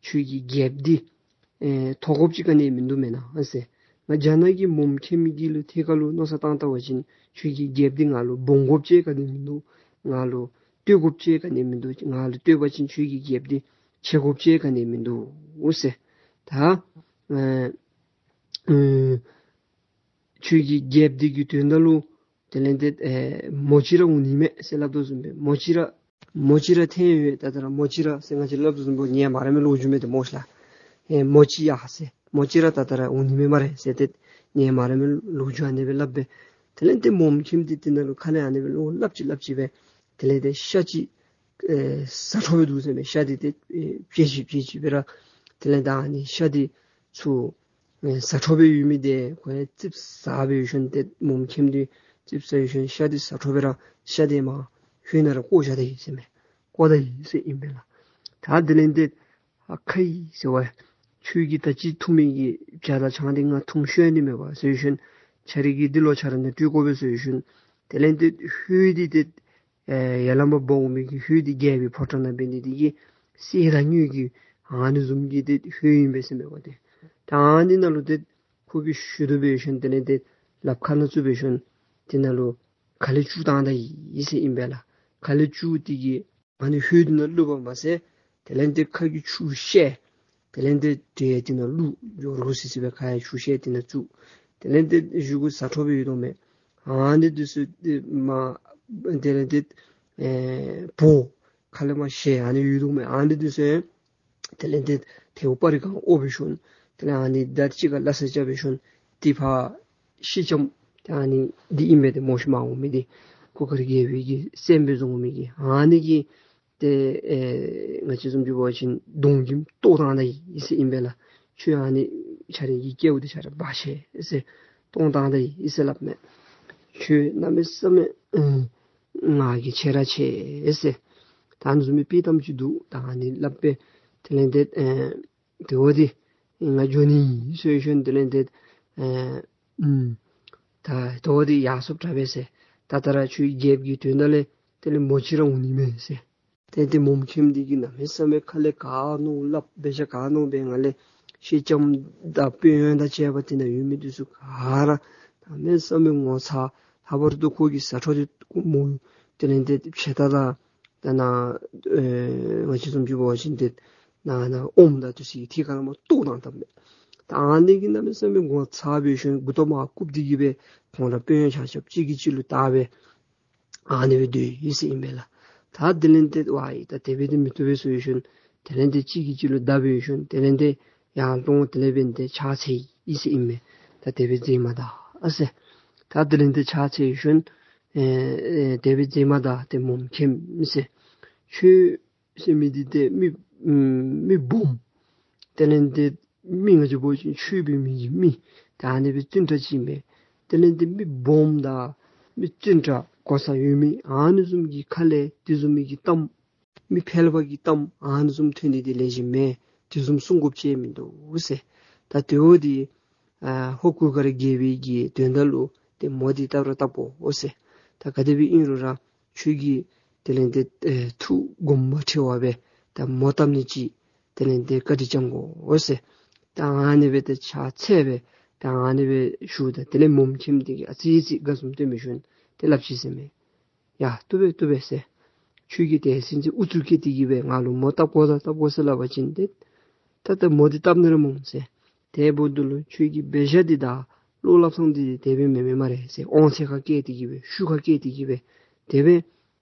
ཁྱོད་ཀྱི་རྒྱལཔོ་འདི་ཨེ་ཐོབ་དགོཔ་ཅིག་ག་ནི་མིན་འདུག་མེན་ན་ཨ་ཟེར། ང་རྒྱ་ནག་གི་མོམ་ཁེམ་གྱི་ལུ་ཐད་ཁར་ལུ་མནོ་བསམ་བཏང་བལྟ་བ་ཅིན་ཁྱོད་ཀྱི་རྒྱལཔོ་འདི་ང་ལུ་སྦོང་དགོཔ་ཅིག་ག་ནི་མིན་འདུག། ང་ལུ་བསྟོད་དགོཔ་ཅིག་ག་ནི་མིན་འདུག། ང་ལུ་བསྟོད་པ་ཅིན་ཁྱོད་ཀྱི་རྒྱལཔོ་འདི་ཆེ་དགོཔ་ཅིག་ག་ནི་མིན་འདུག་ཟེར། ད་ཨེ་ཨེ་ཁྱོད་ཀྱི་རྒྱལཔོ་འདི་གི་དོན་དག་ལུ་དེ་ལས་ཏེ་ཨེ་མོ་ཅིག་ར་འོང་ནི་མས་ཟེར་སླབ་དོ་བཟུམ་སྦེ་མོ་ཅིག་ར་མོ་ཅིག་ར་ཐོན་ཡོད། ད་ད་ར་མོ་ཅིག་ར་ཟེར་ང་བཅས་སླབ་དོ་བཟུམ་སྦེ་ངེ་མ་ར་མེད་ལོ་རྒྱུས་མས་ཏེ་མོ་ཤ་ལགས། ཨེ་མོ་ཅིག་ཡ་ཟེར་མོ་ཅིག་ར་ད་ད་ར་འོང་ནི་མས་སྨ་རེ་ཟེར་ཏེ་ངེ་མ་ར་མེད་ལོ་རྒྱུས་ཨ་ནི་སྦེ་སླབ་སྦེ། དེ་ལས་ཏེ་མོམ་ཁེམ་འདི་དེ་ནང་ལུ་ཁ་ལས་ཨ་ནི་སྦེ་བློ་སླབ་ཅི་སླབ་ཅི་སྦེ་དེ་ལས་ཏེ་ཤ་ཅིག་ཨེ་ཟ་འཕྲོ་སྦེ་འདུག་ཟེར་མས། ཤ་འདི་ཏེ་ཨེ་བཅད་ཅི་བཅད་ཅི་སྦེ་ར་དེ་ལས་ད་ཨ་ནི་ཤ་འདི་ཚུ་ཨེ་ཟ་འཕྲོ་སྦེ་ཡོད་མི་འདི་ཁོ་ཡང་ཙིགཔ་ཟ་སྦེ་ཡོད་ཤོང་ཏེ་མོམ་ཁེམ་འདི་ཙིགཔ་ཟ་ཡོད་ཤོང་ཤ་འདི་ཟ་འཕྲོ་སྦེ་ར་ཤ་འདི་མར་ཧོད་ནང་ར་བཀོ་བཞག་ད་ཡི་ཟེར་མས། བཀོ་ད་ཡི་ཟེར་ཨིན་པས་ལགས། ད་དེ་ལས་ཏེ་ཨ་ཁ་ཡི་ཟེར་བ་ཁྱོད་ཀྱིས་ད་ཅི་འཐུང་མི་གི་ཇ་དང་ཆང་འདི་ང་འཐུང་ཤོར་ནི་མས་པ་ཟེར་ཡོད་ཤོང་། ཁྱོད་ར་གིས་འདི་ལོག་ཁྱོད་ར་ནང་སྤྲོད་དགོ་པས་ཟེར་ཡོད་ཤོང་། དེ་ལས་ཏེ་ཧོད་འདི་ཏེ་ཨེ་ཡར་ལས་མར་སྦོང་མི་གི་ཧོད་འདི་རྒྱལ་པོའི་ཕོ་བྲང་ནང་འབད་ནི་འདི་གིས་གསེར་དང་དངུལ་གྱི་ཨ་ནི་བཟུམ་གྱི་ཏེ་ཧོད་ཨིན་པས་ཟེར་མས་པ་ཏེ། ད་ཨ་ནི་ནང་ལུ་ཏེ་ཁོ་གིས་ཞུ་དོ་སྦེ་ཡོད་ཤོང་། དེ་ལས་ཏེ་ ལགཔ་ཁ་ནང་བཙུགས་འབད་ཞིནམ་དེ་ནང་ལུ་ཁ་ལས་ཆུ་བཏང་ད་ཡི་ཟེར་ཨིན་པས་ལགས། ཁ་ལས་ཆུ་དེ་གིས་ཨ་ནི་ཧོད་དེ་ནང་བླུགས་པ་མ་ཚད་དེ་ལས་ཏེ་ཁ་གི་ཆུ་བཤལ། དེ་ལས་ཏེ་དེ་དེ་ནང་བླུགས། ཡོ་རོ་སི་སི་སྦེ་ཁ་ཡང་ཆུ་བཤལ་དེ་ནང་བཙུགས། དེ་ལས་ཏེ་གཞུག་གུ་ཟ་འཕྲོ་སྦེ་ཡོད་དོ་མས། ཨ་ནི་དེ་ཚུ་ཏེ་མ་དེ་ལས་ཏེ་ཨེ་བོ་ཁ་ལས་མར་བཤལ་ཨ་ནི་ཡོད་དོ་མས། ཨ་ནི་དེ་ཚུ་དེ་ལས་ཏེ་ཐལཝ་སྤར་རི་སྒང་འོ་འབད་ཞིནམ་དེ་ལས་ཨ་ནི་དར་ཅིག་ཁར་སླ་བསྲེ་རྐྱབ་འབད་ཞིནམ་ཏེ་ཕར་ཤེལ་ལྕམ་ཏེ་ཨ་ནི་འདི་ཨིན་མས། ཏེ་མོ་ཤི་མ་འོང་མི་འདི་གུར་དཀར་རྒྱལ་པོའི་གི་སྲསམོ་སྦེ་བཟུང་མི་གི་ཨ་ནི་གིས་ཏེ་ཨེ་ང་བཅས་བཟུམ་ཅིག་འབད་བ་ཅིན་གདོང་གུ་ཏོག་བཏང་ད་ཡི་ཟེར་ཨིན་པས་ལགས། ཁྱོད་ཨ་ནི་ཁྱོད་རའི་གི་སྐལཝ་འདི་ཁྱོད་ར་འབག་ཤིག་ཟེར་ཏོག་བཏང་ད་ཡི་ཟེར་སླབ་མས། ཁྱོད་གནམ་མེད་ས་མེད་ཨེ་ང་རྒྱལ་ཆེ་ར་ཆེ་ཟེར། ད་ཨ་ནི་བཟུམ་མའི་དཔྱེ་གཏམ་ཅིག་འདུག། ད་ཨ་ནི་སླབ་སྦེ་དེ་ལས་ཏེ་ཨེ་དེ་འོ་དེ་ང་འགྱོ་ནི་ཟེར་ཞིནམ་དེ་ལས་ཏེ་ཨེ་ཨུམ་ད་དེ་འོ་དེ་ཡར་སོངམ་དྲག་པས་ཟེར། ད་ད་ར་ཁྱོད་རྒྱལཔོ་གི་དོན་དག་ལས་དེ་ལས་མོ་ཅིག་ར་འོང་ནི་མས་ཟེར། ཏེ་ཏེ་མོམ་ཁྱིམ་འདི་གིས་གནམ་མེད་ས་མེད་ཁ་ལས་ག་ནི་སླབ་འབད་བཞག་ག་ནི་འབད་ང་ལས་ཤེལ་ལྕམ་དང་དཔོན་གཡོག་དང་བཅས་པ་དེ་ནང་ཡོད་མི་འདི་ཚུ་ག་ར་གནམ་མེད་ས་མེད་ངོ་ཚ། ལྷག་པར་དུ་ཁོ་གི་ཟ་འཕྲོ་འདི་མོ་དེ་ལས་ཏེ་ཕྱེ་ད་ལ་ད་ནཱ་ཨེ་ང་བཅས་བཟུམ་ཅིག་འབད་བ་ཅིན་ཏེ་ནཱ་ནཱ་ཨོམ་དང་དེ་ཚུ་གི་ཐད་ཁར་མར་ཏོག་བཏང་བཏངམ་མས། ད་ཨ་ནི་གིས་གནམ་མེད་ས་མེད་ངོ་ཚ་འབད་ཞིནམ་མགུ་ཏོ་མར་བཀུག་སྟེ་གི་སྦེ་ཁོང་ར་དཔོན་གཡོག་ཆ་ཁྱབ་གཅིག་གིས་གཅིག་ལུ་བལྟ་སྦེ་ཨ་ནི་སྦེ་སྡོད་ཡི་ཟེར་ཨིན་པས་ལགས། ད་དེ་ལས་ཏེ་ཝའི་ད་དེ་སྦེ་འདི་མི་བཏུབ་པས་ཟེར་ཞིནམ་དེ་ལས་ཏེ་གཅིག་གིས་གཅིག་ལུ་བལྟ་འབད་ཞིནམ་དེ་ལས་ཏེ་ཡར་ལོང་དེ་ལས་འབད་ཏེ་ཕྱག་འཚལ་ཡི་ཟེར་ཨིན་མས། ད་དེ་སྦེ་མཛད་མ་ད་ཨ་ཟེར། ད་དེ་ལས་ཏེ་ཕྱག་འཚལ་ཞིནམ་ཨེ་ཨེ་དེ་སྦེ་མཛད་མ་ད་ཏེ་མོམ་ཁྱིམ་ཟེར། ཁྱོད་ཟེར་མི་འདི་ཏེ་མི་ཨམ་མི་སྦོམ། དེ་ལས་ཏེ་མི་ང་བཅས་འབད་བ་ཅིན་ཆོས་འབད་མི་གི་མི་ད་ཨ་ནི་སྦེ་བཙུན་དྲགས་ཅིག་མས། དེ་ལས་ཏེ་མི་སྦོམ་དང་མི་བཙུན་དྲགས་གོ་ས་ཡོད་མི་ཨ་ནི་བཟུམ་གྱི་ཁ་ལས་དེ་བཟུམ་མའི་གི་གཏམ་མི་ཕལ་པ་གི་གཏམ་ཨ་ནི་བཟུམ་ཐོན་ནི་འདི་ལེགས་ཤོམ་མེན། དེ་བཟུམ་གསུང་དགོཔ་ཅིག་མིན་འདུག་ཟེར། ད་དེ་འོ་དེ་ཨ་ཧོར་གུར་དཀར་རྒྱལ་པོའི་གི་དོན་དག་ལུ་ཏེ་མོ་འདི་བཏབ་ར་བཏབ་དགོ་ཟེར། ད་ག་དེ་སྦེ་ཨིན་རུང་ར་ཁྱོད་ཀྱིས་དེ་ལས་ཏེ་ཨེ་ཐུགས་དགོངསམ་མ་ཁྲེལ་བར་སྦེ་ད་མོ་བཏབ་ནི་ཅིག་དེ་ལས་ཏེ་བཀའ་དྲིན་བསྐྱང་དགོ་ཟེར། ད་ཨ་ནི་སྦེ་ཏེ་ཕྱག་འཚལ་སྦེ་ད་ཨ་ནི་སྦེ་ཞུཝ་ད་དེ་ལས་མོམ་ཁྱིམ་འདི་གིས་ཨ་ཙི་ཙི་དགའ་ཚོར་སྟོན་འབད་ཞིནམ་ཏེ་སླབ་ཅི་ཟེར་མས། ཡ་བཏུབ་པས་བཏུབ་པས་ཟེར། ཁྱོད་ཀྱིས་དེ་བཟུམ་ཅིག་ཨུ་ཚུགས་བསྐྱེད་དེ་གི་སྦེ་ང་ལུ་མོ་བཏབ་དགོ་ད་བཏབ་དགོ་ཟེར་སླབ་པ་ཅིན་ཏེ་ད་ད་མོ་འདི་བཏབ་ནི་ར་སྨོ་ཟེར། དེ་འབདཝ་ད་ལུ་ཁྱོད་ཀྱི་འབད་བཞག་འདི་དང་བློ་སླབ་ཐངས་འདི་དེ་སྦེ་མེན་མས་སྨ་རེ་ཟེར། དབང་ཚད་ཁར་བཀལ་ཏེ་གི་སྦེ་ཤུགས་ཁར་བཀལ་ཏེ་གི་སྦེ་དེ་སྦེ་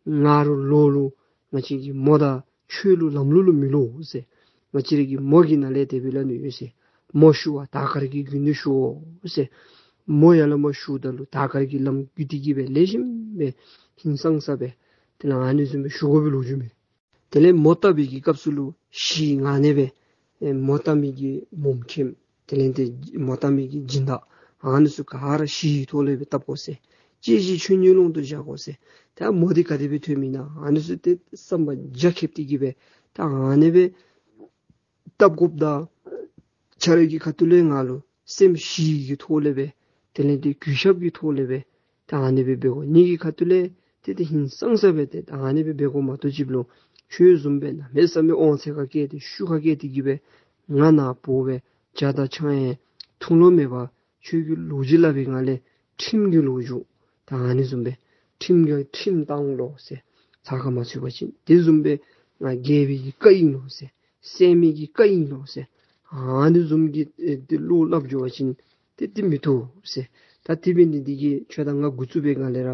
ང་ར་ལོག་ལོ་ང་བཅས་ཀྱི་མོ་དང་ཆོས་ལུ་ལམ་ལུགས་ལུ་མི་ལོག་ཟེར། ང་བཅས་ར་གི་མོ་གི་ནང་ལས་དེ་སྦེ་སླབ་ནི་ཡོད་ཟེར། མོ་ཞུ་བ་དར་དཀར་གྱི་རྒྱུད་ནས་ཞུ་འོང་ཟེར། མོ་ཡར་ལས་མར་ཞུཝ་ད་ལུ་དར་དཀར་གྱི་ལམ་བརྒྱུད་དེ་གི་སྦེ་ལེགས་ཤོམ་སྦེ་ཧིང་སངས་ས་སྦེ་དེ་ལས་ཨ་ནི་བཟུམ་སྦེ་ཞུ་དགོ་པའི་ལོ་རྒྱུས་མས། དེ་ལས་མོ་བཏབ་པའི་གི་སྐབས་སུ་ལུ་གཞི་ངང་ནས་སྦེ་ཨེ་མོ་བཏབ་མི་གི་མོམ་ཁྱིམ་དེ་ལས་ཏེ་མོ་བཏབ་མི་གི་སྦྱིན་བདག་ཨ་ནི་ཚུ་ག་ར་གཞི་གི་ཐོག་ལས་སྦེ་བཏབ་དགོ་ཟེར། གཅེས་གཅེས་ཆོས་ཉིད་ཀློང་དུ་བཞག་དགོ་ཟེར། ད་མོ་འདི་ག་དེ་སྦེ་ཐོན་མི་ན་ཨ་ནི་ཚུ་ཏེ་བསམ་པ་རྒྱ་ཁྱབ་སྟེ་གི་སྦེ་ད་ཨ་ནི་སྦེ་བཏབ་དགོཔ་ད་ཁྱོད་ར་གི་ཁ་ཐུག་ལས་ང་ལུ་སེམས་གཞི་གི་ཐོག་ལས་སྦེ་དེ་ལས་ཏེ་གུས་ཞབས་ཀྱི་ཐོག་ལས་སྦེ་ད་ཨ་ནི་སྦེ་འབད་དགོ། ངེ་གི་ཁ་ཐུག་ལས་ཏེ་ཏེ་ཧིང་སངས་ས་སྦེ་ཏེ་ད་ཨ་ནི་སྦེ་འབད་དགོ་མ་གཏོགས་ཅིག་ལུ་ཁྱོད་བཟུམ་སྦེ་གནམ་མེད་ས་མེད་དབང་ཚད་ཁར་བཀལ་ཏེ་ཤུགས་ཁར་བཀལ་ཏེ་གི་སྦེ་ང་ནཱ་འབོ་སྦེ་ཇ་དང་ཆང་ཡང་འཐུང་ལོང་མེད་པར་ཁྱོད་ཀྱིས་ལོ་རྒྱུས་སླབ་པའི་ངང་ལས་ཁྲིམས་ཀྱི་ལོ་རྒྱུས་ད་ཨ་ནི་བཟུམ་སྦེ་ཁྲིམས་ཀྱི་ཁྲིམས་བཏང་ལོ་ཟེར། ཚ་ཁ་མ་ཚུད་པ་ཅིན་དེ་བཟུམ་སྦེ་ང་རྒྱལ་པོའི་གི་བཀའ་ཨིན་ལོ་ཟེར། སྲསམོ་གི་བཀའ་ཨིན་ལོ་ཟེར། ཨ་ནི་བཟུམ་གྱི་ཨེ་དེ་བློ་སླབ་འགྱོ་བ་ཅིན་ཏེ་དེ་མི་བཏུབ་ཟེར། ད་དེ་འབད་ནི་འདི་གིས་ཁྱོད་དང་ང་འགོ་བཙུགས་པའི་སྒང་ལས་ར་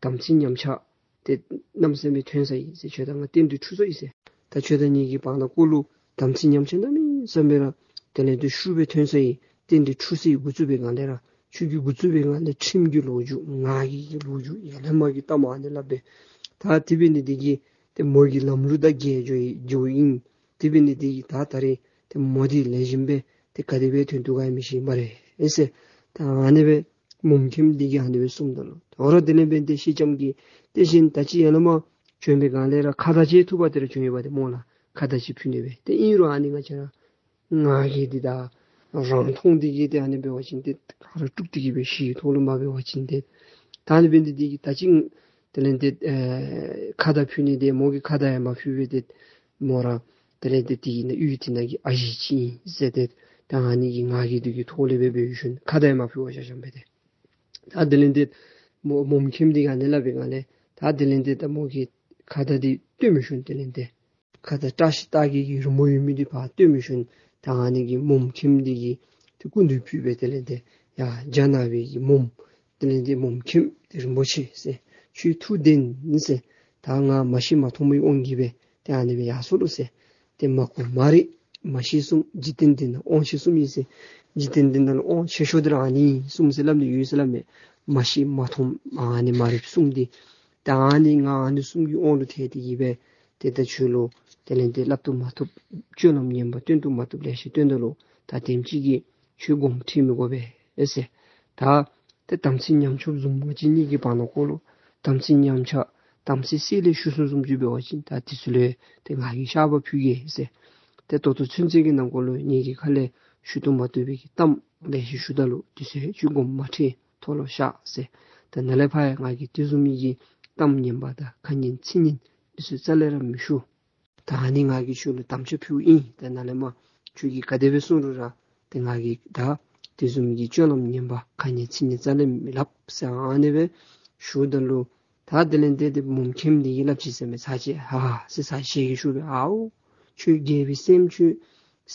དམ་ཚིག་ཉམས་ཆག་ཏེ་གནམ་མེད་ས་མེད་ཐོན་སོ་ཡི་ཟེར། ཁྱོད་དང་ང་རྟེན་འབྲེལ་འཁྲུགས་སོ་ཡི་ཟེར། ད་ཁྱོད་དང་ངེ་གི་བར་ན་ཀོ་ལུ་དམ་ཚིག་ཉམས་ཆག་གནམ་མེད་ས་མེད་ར་དེ་ལས་ཏེ་ཤུགས་སྦེ་ཐོན་སོ་ཡི། རྟེན་འབྲེལ་འཁྲུགས་སོ་ཡི། འགོ་བཙུགས་པའི་སྒང་ལས་ར་ཁྱོད་ཀྱིས་འགོ་བཙུགས་པའི་སྒང་ལས་ཁྲིམས་ཀྱི་ལོ་རྒྱུས་ངག་གི་ལོ་རྒྱུས་ཡར་ལས་མར་གྱི་གཏམ་ཨ་ནི་སླབ་སྦེ། ད་དེ་འབད་ནི་འདི་གིས་ཏེ་མོ་གི་ལམ་ལུགས་དང་འགལ་འགྱོ་ཡི་འགྱོཝ་ཨིན། དེ་འབད་ནི་འདི་གིས་ད་ད་རེས་ཏེ་མོ་འདི་ལེགས་ཤོམ་སྦེ་ཏེ་ག་དེ་སྦེ་ཐོན་དོ་ག་མི་ཤེས་སྨ་རེ་ཨེ་ཟེར། ད་ཨ་ནི་སྦེ་མོམ་ཁྱིམ་འདི་གིས་ཨ་ནི་སྦེ་གསུངམ་ད་ལུ་ད་རུང་དེ་ལས་འབད་ཏེ་ཤེལ་ལྕམ་གྱིས་དེ་བཞིན་ད་ཅི་ཡར་ལས་མར་བྱོན་པའི་སྒང་ལས་ར་ཁ་དར་ཅིག་ཐུག་པ་དེ་ར་བྱོན་ཡོདཔ་འདི་སྨོ་ལགས། ཁ་དར་ཅིག་ཕུལ་ནི་སྦེ་ཏེ་ཨིན་རུང་ཨ་ནི་ང་བཅས་ར་ངག་གི་འདི་དང་རང་མཐོང་འདི་གིས་ཏེ་ཨ་ནི་འབད་བ་ཅིན་ཏེ་ག་ར་དཀྲུགས་ཏེ་གི་སྦེ་ཤི་ཐོག་ལུ་མ་འབད་བ་ཅིན་ཏེ། ད་ཨ་ནི་འབད་ནི་འདི་གིས་ད་ཅི་དེ་ལས་ཏེ་ཨེ་ཁ་དར་ཕུལ་ནི་འདི་མོ་གིས་ཁ་དར་ཡང་མ་ཕུལ་བས་ཏེ་མོ་ར་དེ་ལས་ཏེ་དེ་ནང་གཡུས་དེ་ནང་གི་ཨ་ཞེ་ཅིག་ཨིན་ཟེར་ཏེ་ད་ཨ་ནི་གི་ངག་གི་འདི་གི་ཐོག་ལས་སྦེ་འབད་ཞིནམ་ཁ་དར་ཡང་མ་ཕུལ་བར་བཞག་བཞགཔ་མས་ཏེ། ད་དེ་ལས་ཏེ་མོ་མོམ་ཁྱིམ་འདི་ག་ནི་སླབ་པའི་སྒང་ལས་ད་དེ་ལས་ཏེ་ད་མོ་གི་ཁ་ད་འདི་སྟོན་མི་ཤུན། དེ་ལས་ཏེ་ཁ་ད་བཀྲ་ཤིས་རྟགས་བརྒྱད་ཀྱི་རི་མོ་ཡོད་མི་འདི་ཕར་སྟོན་མི་ཤུན། ད་ཨ་ནི་གི་མོམ་ཁྱིམ་འདི་གི་ཏེ་སྐུ་མདུན་ཕུལ་སྦེ་དེ་ལས་ཏེ་ཡ་རྒྱ་ནག་པའི་གི་མོམ། དེ་ལས་ཏེ་མོམ་ཁྱིམ་འདི་རིན་པོ་ཆེ་ཟེར། ཁྱོད་ཐུགས་བདེན་ཟེར། ད་ང་མ་ཤི་མ་འཐོམས་པའི་དབང་གིས་སྦེ་ཏེ་ཨ་ནི་སྦེ་ཡར་སོ་ལོ་ཟེར། ཏེ་མ་གོ་མ་རིག་མ་ཤེས་གསུམ། འཇིག་རྟེན་འདི་ན་དབང་ཆེ་གསུམ་ཨིན་ཟེར། འཇིག་རྟེན་འདི་ན་ལུ་དབང་ཆེ་ཤོས་འདི་ར་ཨ་ནི་གསུམ་ཟེར་སླབ་ནི་ཡོད་ཟེར་སླབ་མས། མ་ཤི་མ་འཐོམས་ཨ་ནི་མ་རིག་གསུམ་འདི། ད་ཨ་ནི་ང་ཨ་ནི་གསུམ་གྱི་དབང་ལུ་ཐལ་ཏེ་གིས་སྦེ་ཏེ་ད་ཁྱོད་ལུ་དེ་ལས་ཏེ་སླབ་ཏུ་མ་བཏུབ་སྤྱོད་ལམ་ངན་པ་སྟོན་ཏུ་མ་བཏུབ་ལེ་ཤ་སྟོན་ད་ལོ། ད་དེམ་ཅིག་གིས་ཁྱོད་དགོངསམ་ཁྲེལ་མི་དགོ་པས་ཨེ་ཟེར། ད་ཏེ་དམ་ཚིག་ཉམས་ཆག་བཟུམ་ང་བཅས་གཉིས་ཀྱི་བར་ན་ཀོ་ལུ་དམ་ཚིག་ཉམས་ཆག་དམ་ཚིག་བསྲེ་བསླད་ཞུ་སུ་བཟུམ་ཅིག་འབད་བ་ཅིན་ད་དེ་ཚུ་ལུ་ཏེ་ང་གིས་བཤགས་པ་ཕུལ་གེ་ཟེར། ཏེ་ད་ལྟོ་ཚུན་ཚོད་ཀྱི་ནང་འཁོད་ལུ་ངེ་གི་ཁ་ལས་ཞུ་ཏུ་མ་བཏུབ་པའི་གི་གཏམ་ལེ་ཤ་ཞུ་ད་ལོ། དེ་ཚུ་ཁྱོད་དགོངསམ་མ་ཁྲེལ། ཐོག་ལུ་བཤགས་ཟེར། ད་ནཱ་ལས་ཕར་ཡང་ང་གིས་དེ་བཟུམ་མའི་གི་གཏམ་ངན་པ་དང་ཁ་ངན་ཚིག་ངན་དེ་ཚུ་རྩ་ལས་ར་མི་ཞུ། ད་ཨ་ནི་ང་གིས་ཁྱོད་ལུ་དམ་བཅའ་ཕུལཝ་ཨིན། ད་ནཱ་ལས་མར་ཁྱོད་ཀྱིས་ག་དེ་སྦེ་གསུང་རུང་ར་ཏེ་ང་གིས་ད་དེ་བཟུམ་གྱི་སྤྱོད་ལམ་ངན་པ་ཁ་ངན་ཚིག་ངན་རྩ་ལས་མི་སླབ་ཟེར་ཨ་ནི་སྦེ་ཞུཝ་ད་ལུ། ད་དེ་ལས་ཏེ་ཏེ་མོམ་ཁྱིམ་འདི་གིས་སླབ་ཅི་ཟེར་མས། ཚར་ཅིག་ཧ་ཧ་ཟེར་ཚར་ཅིག་ཞལ་གྱིས་ཞུ་སྦེ། ཨའོ་ཁྱོད་རྒྱལ་པོའི་སྲསམོ་ཁྱོད་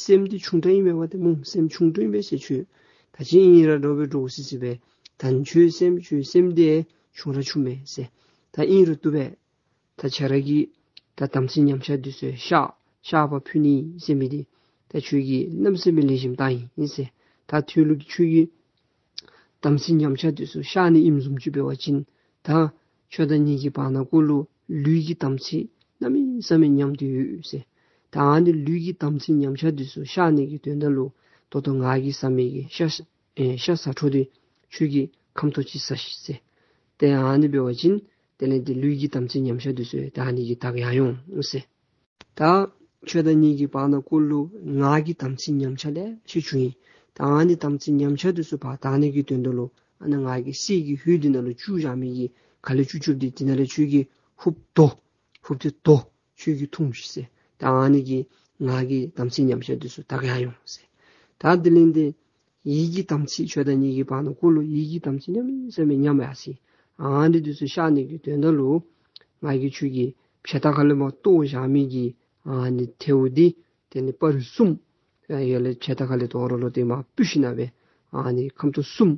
སྲསམོ་འདི་ཆུང་དྲགས་ཨིན་མས་པ། ཏེ་མོམ་སྲསམོ་ཆུང་དྲགས་ཨིན་པས་ཟེར། ཁྱོད་ད་ཅི་ཨིན་ར་འདྲོག་སྦེ་འདྲོག་སི་སི་སྦེ། ད་ཁྱོད་སྲསམོ་ཁྱོད་སྲསམོ་འདི་ཆུང་ར་ཆུང་མས་ཟེར། ད་ཨིན་རུང་བཏུབ་པས། ད་ཁྱོད་ར་གིས་ད་དམ་ཚིག་ཉམས་ཆག་འདི་ཚུ་བཤགས་བཤགས་པ་ཕུལ་ནི་ཟེར་མི་འདི་ད་ཁྱོད་ཀྱིས་གནམ་མེད་ས་མེད་ལེགས་ཤོམ་བཏང་ཡི་ཟེར། ད་ཁྱོད་ལུ་ཁྱོད་ཀྱིས་དམ་ཚིག་ཉམས་ཆག་འདི་ཚུ་བཤགས་ནི་ཨིནམ་བཟུམ་ཅིག་འབད་བ་ཅིན་ད་ཁྱོད་དང་ངེ་གི་བར་ན་ཀོ་ལུ་ལུས་ཀྱི་དམ་ཚིག་གནམ་མེད་ས་མེད་ཉམས་ཏེ་ཡོད་ཟེར། ད་ཨ་ནི་ལུས་ཀྱི་དམ་ཚིག་ཉམས་ཆག་འདི་ཚུ་བཤགས་ནི་གི་དོན་དག་ལུ་ད་ལྟོ་ང་གིས་ཟ་མི་གི་ཤ་ཨེ་ཤ་ཟ་འཕྲོ་འདི་ཁྱོད་ཀྱིས་ཁམ་ཐོག་ཅིག་ཟ་ཤིག་ཟེར། ཏེ་ཨ་ནི་འབད་བ་ཅིན་དེ་ལས་ཏེ་ལུས་ཀྱི་དམ་ཚིག་ཉམས་ཆག་འདི་ཚུ་ད་ཨ་ནི་གིས་དག་ཡར་འོང་ཟེར། ད་ཁྱོད་དང་ངེ་གི་བར་ན་ཀོ་ལུ་ངག་གི་དམ་ཚིག་ཉམས་ཆག་ལེ་ཤ་བྱུང་ཡི། ད་ཨ་ནི་དམ་ཚིག་ཉམས་ཆག་འདི་ཚུ་ཕར་དག་ནི་གི་དོན་དག་ལུ་ཨ་ནཱ་ང་གིས་གསེར་གྱི་ཧོད་འདི་ནང་ལུ་བཅུག་བཞག་མི་གི་ག་ལས་བཅུག་བཅུགཔ་འདི་འདི་ནང་ལས་ཁྱོད་ཀྱིས་ཧུབ་དོ། ཧུབ་སྟེ་དོ། ཁྱོད་ཀྱིས་འཐུང་ཤིག་ཟེར། ད་ཨ་ནི་གིས་ངག་གི་དམ་ཚིག་ཉམས་ཆག་འདི་ཚུ་དག་ཡར་འོང་ཟེར། ད་དེ་ལས་ཏེ་ཡིད་ཀྱི་དམ་ཚིག་ཁྱོད་དང་ངེ་གི་བར་ན་ཀོ་ལུ་ཡིད་ཀྱི་དམ་ཚིག་གནམ་མེད་ས་མེད་ཉམས་ཡར་སོ་ཡི། ཨ་ནི་འདི་ཚུ་བཤགས་ནི་གི་དོན་དག་ལུ་ང་གིས་ཁྱོད་ཀྱི་བྱ་ཐག་ཁ་ལས་མར་བཏོག་བཞག་མི་གི་ཨ་ནི་ཐལཝ་འདི་དེ་ལས་སྤར་རི་གསུམ། ཡ་ཡར་ལས་བྱ་ཐག་ཁ་ལས་དོ་རུང་ལུ་ཏེ་མར་སྤུར་ཞིནམ་ལས་ཨ་ནི་ཁམ་ཐོག་གསུམ་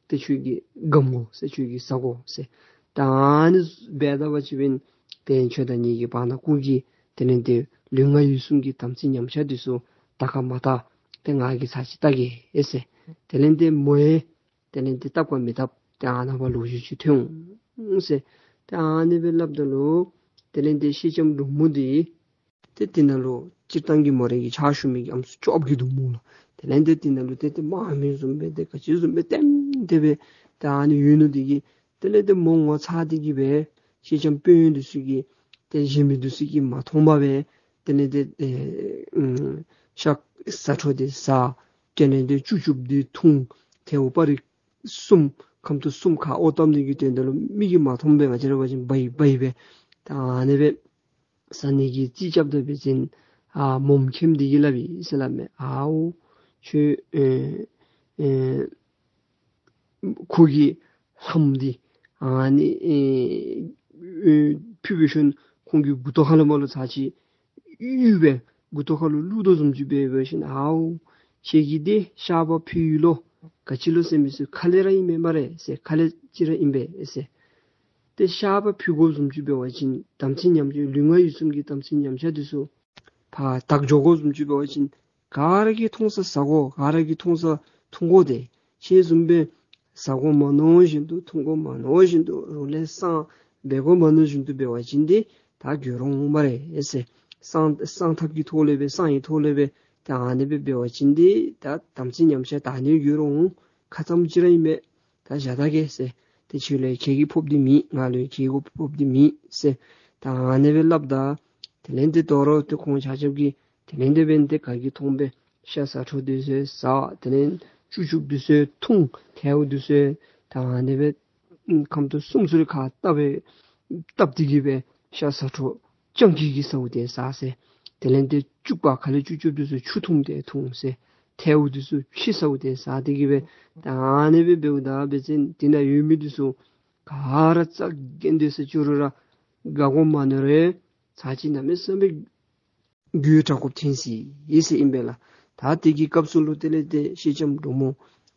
ཏེ་ཁྱོད་ཀྱིས་སྒམ་དགོ་ཟེར། ཁྱོད་ཀྱིས་ཟ་དགོ་ཟེར། ད་ཨ་ནི་འབད་ད་བ་ཅིན་ཏེ་ཁྱོད་དང་ངེ་གི་བར་ན་ཀོ་གི་དེ་ལས་ཏེ་ལུས་ངག་ཡིད་གསུམ་གྱི་དམ་ཚིག་ཉམས་ཆག་འདི་ཚུ་དག་ག་མ་དག་ཏེ་ང་གིས་ཚར་ཅིག་བལྟ་གེ་ཟེར། དེ་ལས་ཏེ་མོ་ཡང་དེ་ལས་ཏེ་བལྟཝ་མི་བལྟ་ཏེ་ཨ་ནཱ་ཕར་ལོག་ཞུ་ཅིག་ཐོན་འོང་ཟེར། ཏེ་ཨ་ནི་སྦེ་སླབ་ད་ལུ་དེ་ལས་ཏེ་སེང་ལྕམ་འབྲུག་མོ་འདི་ཏེ་དེ་ནང་ལུ་སྤྱིར་བཏང་གི་མོ་རའི་གི་ཕྱག་ཞུ་མི་གི་ཨམ་སྲུ་ཅོག་གི་འདུག་སྨོ་ལགས། དེ་ལས་ཏེ་དེ་ནང་ལུ་ཏེ་ཏེ་དམག་མི་བཟུམ་སྦེ་ཏེ་ག་ཅི་བཟུམ་སྦེ་ལྟེམ་ལྟེ་སྦེ་ཏེ་ཨ་ནི་ཡོད་ནུག། དེ་གིས་དེ་ལས་ཏེ་མོ་ངོ་ཚ་སྟེ་གིས་སྦེ་སེང་ལྕམ་དཔོན་འདི་ཚུ་གིས་ཏེ་གཞན་མི་འདི་ཚུ་གིས་མ་མཐོང་པར་སྦེ་དེ་ལས་ཏེ་ཨེ་ཨུམ་ཤ་ཟ་འཕྲོ་འདི་ཟ། དེ་ལས་ཏེ་བཅུ་བཅུཔ་འདི་འཐུང་། ཐལཝ་སྤར་རི་གསུམ་ཁམ་ཐོག་གསུམ་ཁ་ཨོ་བཏབ་ནི་གི་དོན་དག་ལུ་མི་གིས་མ་མཐོང་པར་ང་བཅས་ར་འབད་བ་ཅིན་འབའ་འབའ་སྦེ་ད་ཨ་ནི་སྦེ་ཟ་ནི་གི་རྩིས་རྐྱབ་ད་འབད་བ་ཅིན་ཨ་མོམ་ཁྱིམ་འདི་གིས་སླབ་ཡི་ཟེར་སླབ་མས། ཨའོ་ཁྱོད་ཨེ་ཨེ་ཁོ་གིས་ལྷམ་འདི་ཨ་ནི་ཨེ་ཨེ་ཕུལ་བའི་ཤུལ་ཁོང་གི་མགུ་ཏོ་ཁ་ལུ་མར་ལུ་ཚར་ཅིག་གཡུག་སྦེ་མགུ་ཏོ་ཁ་ལུ་བླུག་དོ་བཟུམ་ཅིག་འབད་འབད་ཞིནམ་ཨའོ་ཁྱེད་ཀྱིས་འདི་བཤགས་པ་ཕུལ་ཡི་ལོ། ག་ཅི་ལོ་ཟེར་མི་ཚུ་ཁ་ལས་ར་ཨིན་མས་སྨ་རེ་ཟེར། ཁ་ལས་ཅིག་ར་ཨིན་པས་ཟེར། ཏེ་བཤགས་པ་ཕུལ་དགོཔ་བཟུམ་ཅིག་འབད་བ་ཅིན་དམ་ཚིག་ཉམས་ཆག་ལུས་ངག་ཡིད་གསུམ་གྱི་དམ་ཚིག་ཉམས་ཆག་འདི་ཚུ་ཕར་དག་འགྱོ་དགོཔ་བཟུམ་ཅིག་འབད་བ་ཅིན་ག་ར་གིས་མཐོང་ས་ཟ་དགོ། ག་ར་གིས་མཐོང་ས་འཐུང་དགོ། ཏེ་ཁྱེད་བཟུམ་སྦེ་ཟ་དགོ་མ་མནོ་བཞིན་དུ་འཐུང་དགོ་མ་མནོ་བཞིན་དུ་རོགས་ལས་བསང་འབད་དགོ་མ་མནོ་བཞིན་དུ་འབད་བ་ཅིན་ཏེ་ད་འགྱོ་རུང་སྨ་རེ་ཟེར། བསང་བསང་ཐབ་ཀྱི་ཐོག་ལས་སྦེ་བསང་ཡི་ཐོག་ལས་སྦེ་ད་ཨ་ནི་སྦེ་འབད་བ་ཅིན་ཏེ་ད་དམ་ཚིག་ཉམས་ཆག་ད་ནི་འགྱོ་རུང་ཁ་ཙམ་ཅིག་ར་ཨིན་མས། ད་བཞག་ད་གེ་ཟེར། ཏེ་ཁྱོད་ལུ་ཁྱེད་ཀྱིས་ཕོགཔ་འདི་མེད། ང་ལུ་ཁྱེད་ཀྱིས་ཕོགཔ་འདི་མེད་ཟེར། ད་ཨ་ནི་སྦེ་སླབ་ད་དེ་ལས་ཏེ་དོ་རུང་ཏེ་ཁོང་ཆ་ཁྱབ་ཀྱིས་དེ་ལས་ཏེ་འབདན་ཏེ་ག་གིས་མཐོང་པས། ཤ་ཟ་འཕྲོ་འདི་ཚུ་ཟ། དེ་ལས་བཅུ་བཅུཔ་འདི་ཚུ་འཐུང་། ཐལཝ་འདི་ཚུ་ད་ཨ་ནི་སྦེ་ཁམ་ཐོག་གསུམ་ཚུ་ལུ་ཁ་བཏབ་སྦེ་བཏབ་སྟེ་གིས་སྦེ་ཤ་ཟ་འཕྲོ་སྤྱང་ཀི་གིས་ཟཝ་ཏེ་ཟ་ཟེར། དེ་ལས་ཏེ་བཅུག་པ་ཁ་ལས་བཅུ་བཅུཔ་འདི་ཚུ་ཆུ་འཐུང་སྟེ་འཐུང་ཟེར། ཐལཝ་འདི་ཚུ་ཕྱེ་ཚརཝ་ཏེ་ཟ་སྟེ་གི་སྦེ་ད་ཨ་ནི་སྦེ་འབདཝ་ད་འབད་བ་ཅིན་དེ་ནང་ཡོད་མི་འདི་ཚུ་ག་ར་རྩ་འགེངས་ཏེ་ཟེར་བཅུག་རུང་ར་ག་གོ་མ་ནོར་བར་ཚར་གཅིག་གནམ་མེད་ས་མེད་དགོད་བྲ་དགོཔ་ཐོན་ཅི་ཟེར་ཨིན་པས་ལགས། ད་དེ་གི་སྐབས་སུ་ལུ་དེ་ལས་ཏེ་སེང་ལྕམ་འབྲུག་མོ་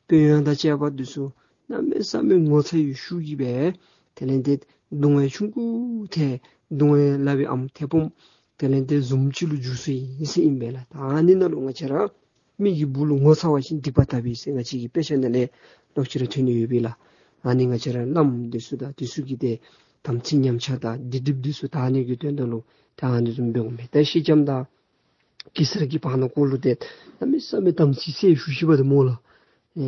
དཔོན་གཡོག་དང་བཅས་པ་འདི་ཚུ་གནམ་མེད་ས་མེད་ངོ་ཚ་ཡི་ཤུགས་ཀྱིས་སྦེ་དེ་ལས་ཏེ་གདོང་བའི་ཆུང་ཀུ་ཐེ་གདོང་བའི་ལག་པའི་ཨམ་ཐེ་པོམ་དེ་ལས་ཏེ་བཟུམ་ཅིག་ལུ་འགྱུར་སོ་ཡི་ཟེར་ཨིན་པས་ལགས། ད་ཨ་ནི་ནང་ལུ་ང་བཅས་ར་མི་གི་སྦུག་ལུ་ངོ་ཚ་བ་ཅིན་སྡིག་པ་བཏབ་པས་ཟེར་ང་བཅས་ཀྱི་དཔེ་ཆ་ནང་ལས་ལོག་ཅི་ར་ཐོན་ནི་ཡོད་པས་ལགས། ཨ་ནི་ང་བཅས་ར་བླམ་འདི་ཚུ་དང་འདི་ཚུ་གིས་ཏེ་དམ་ཚིག་ཉམས་ཆག་དང་སྡིག་སྒྲིབ་འདི་ཚུ་དག་ནི་གི་དོན་དག་ལུ་ད་ཨ་ནི་བཟུམ་འབད་འོང་མས། ད་སེང་ལྕམ་དང་གེ་སར་གྱི་བར་ན་ཀོ་ལུ་ཏེ་གནམ་མེད་ས་མེད་དམ་ཚིག་གསལ་ཞུ་ཤེས་པ་ཏེ་མོ་ལགས།